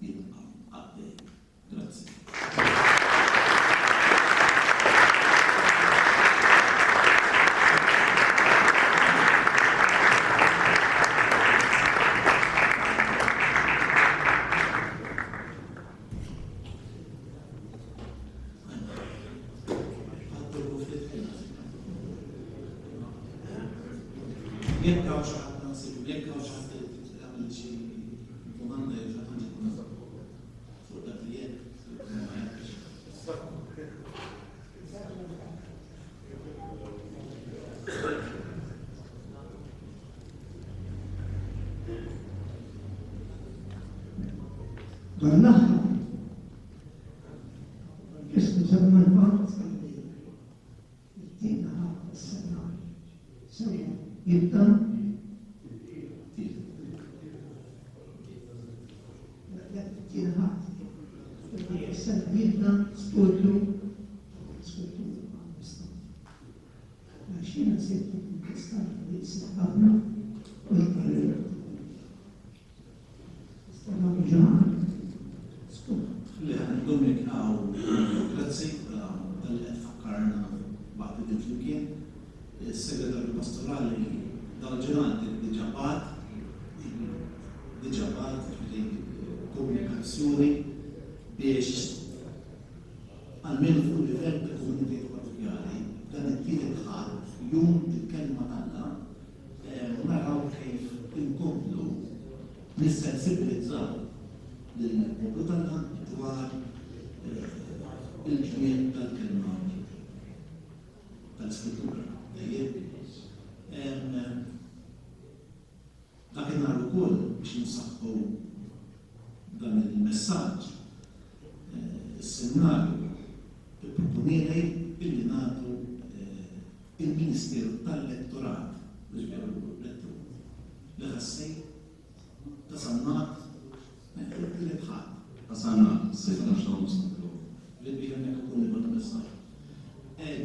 jibqa' għaddej. Grazzi. Jekk hawn xi ħadd naħseb jekk hawn xi ħadd li jagħmel xi domanda jew xi ħaġa fuq dak li jekk ma jafx.
Dan l-aħħar, Franġisku semma l-fatt li t-tieni ħaf tas-sena sejjer jibda. Studju, skultura għall-istat. Għax jiena sirt ikkontestat li jsir ħafna u l-parir. Tista' nagħmlu xi ħaġa? Skur.
Le, Dominic, hawn grazzi talli qed tfakkarna waqt li din flimkien. Is-Segretarju Pastorali dal-ġurnat diġà bagħat, diġà bagħat, jiġifieri komunikazzjoni biex almenu fuq livell ta' komunitajiet parrokkjali, dan it-tielet Ħadd, Jum il-Kelma t'Alla, naraw kif inkomplu nissensibilizzaw lill-poplu t'Alla dwar il-ġmiel tal-kelma tal-Iskrittura. Tajjeb? Dakinhar ukoll biex insaħħu dan il-messaġġ, is-seminarju ipproponieli billi nagħtu il-ministeru tal-lettorat, mhux veru lettur, li ħassejt ta' Sannat it-tielet Ħadd.
Ta' Sannat, is-sitta x'ta' nofs ta' filgħodu.
Li biex hemmhekk ukoll ikollna messaġġ.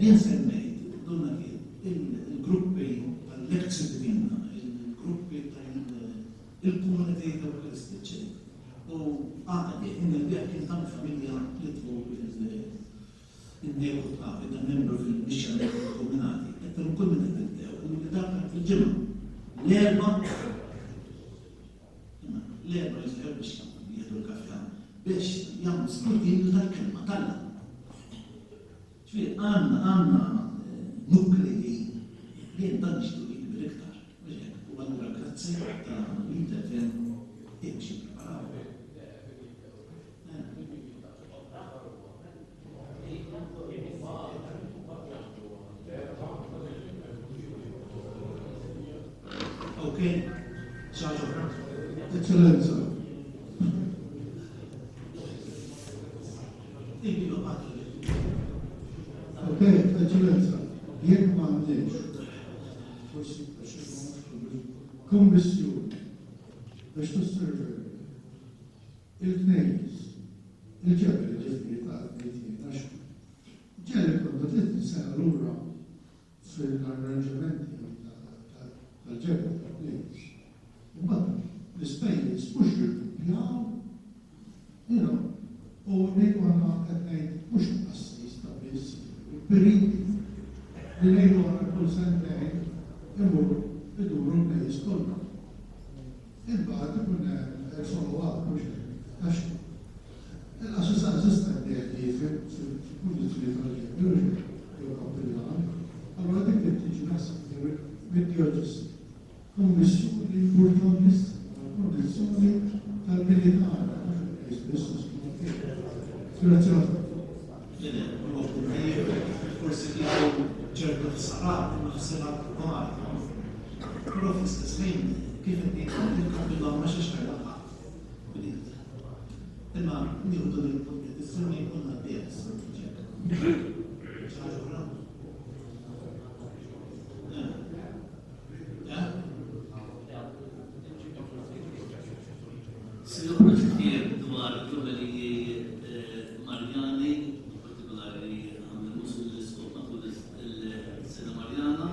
Jien semmejt, donna kien, il-gruppi tal-Lectio Divina, il-gruppi tal-komunitajiet Ewkaristiċi u għaqdiet, jien il-bieraħ kien tal-familja li tmur il-neku ta' ta' membru fil-mixja komunati. Qed kull minn qed nibdew, li dak fil-ġimgħa. L-Erbgħa, l-Erbgħa jisħew biex jieħdu l-kafè biex jagħmlu skrutinju tal-kelma t'Alla. Ġifieri għandna għandna nuklei li jien dan nixtieq jikber iktar. Mhux hekk, u allura grazzi ta' l-intervent biex jippreparaw. Ok, xi ħaġa oħra?
Eccellenza.
Iva, Patri.
Ok, Eccellenza, jekk m'għandniex, forsi kommissjoni biex tosserva il-knejjes, il-ġebel ġifieri tal-bejtien, għax ġieli konna 30 sena lura fil-arranġamenti tal-ġebel tal-knejjes. Imbagħad l-ispejjeż mhux jirduppjaw, u ngħidu aħna qed ngħid mhux qassis ta' biss, il-periti li ngħidu aħna kull sentejn imur iduru l-knejjes kollha. Imbagħad ikun hemm il-follow-up mhux hekk, għax il-qassis assistent qed jifhem fil-kundizzjoni tal-ġebel mhux hekk, jew kappillan. Allura dik trid tiġi naħseb mid-djoċesi. Kummissjoni importantissima għall-kundizzjoni tal-bini tagħna, mhux il-knejjes biss, Grazzi ħafna.
Le, le, huwa punt tajjeb, forsi kieku ċertu ħsarat imma ħsarat kbar. Però fl-istess ħin, kif qed ngħid il-kappillan ma xiex ħajlaħħaq. Bniet. Imma nieħu dan il-punt li tissemmi u ngħaddih issa. Xi ħaġa oħra? Eh?
Se joħroġ ktieb dwar l-omeliji Marjani, in partikolari għamel użu l-iskop matul il-sena Marjana,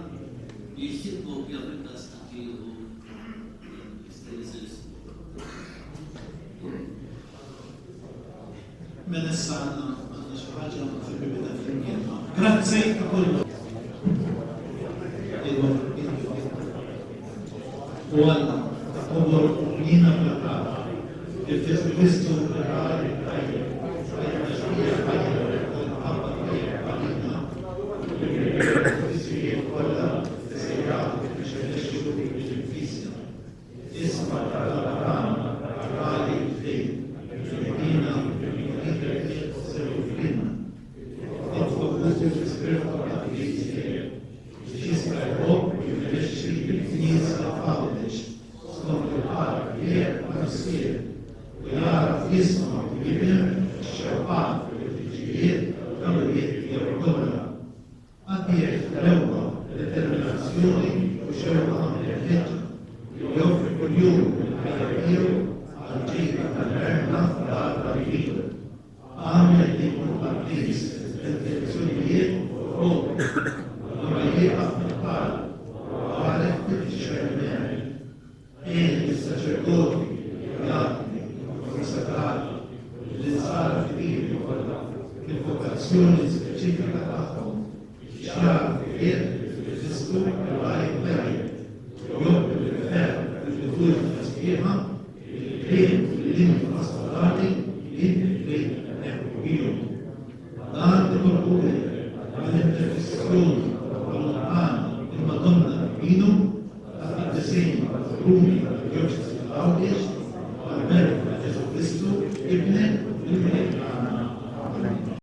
li jixtieq kopja fil-każ ta' jieħu jista' jinżel is-suq.
Mela issa għandna għandna xi ħaġa fil-bibita flimkien. Grazzi ta' kollox. U Alla ta' kobor u ħniena bla tarf, li f'Ġesù Kristu r-Ragħaj it-tajjeb tajtna xbieha ħajja tal-imħabba tiegħek għalina, u li bil-qdusija kollha li se jagħtu biex imexxu lill-Knisja. Isma' t-talba tagħna għar-Ragħaj il-ġdid li jdina u jservilna. Itfa' fuqu l-ispirtu qaddis tiegħek biex jista' jħobb u jmexxi lill-Knisja f'Għawdex skont il-qalb tiegħek ta' Missier u jagħraf jisma' u jifhem ix-xewqat u l-ħtiġijiet tal-ulied tiegħu kollha. Agħtih ħlewwa, determinazzjoni u xewqa mħeġġa li joffri kuljum il-ħajja tiegħu għall-ġid tal-merħla f'dar Davidu. Agħmel li jkun qaddis.
il-vokazzjoni speċifika tagħhom biex jagħrfu jekk Kristu r-Ragħaj it-Tajjeb, u jobdu bil-ferħ fil-liturġija sħiħa il-kliem u l-linji pastorali li inti trid neħu bihom. Dan nitolbuhulek mill-interċessjoni tal-Patruna tagħna, il-Madonna ta' Pinu, tal-qaddisin patruni tad-Djoċesi ta' Għawdex, u għall-merti ta' Ġesù Kristu, Ibnek, il-Mulej tagħna. Amen.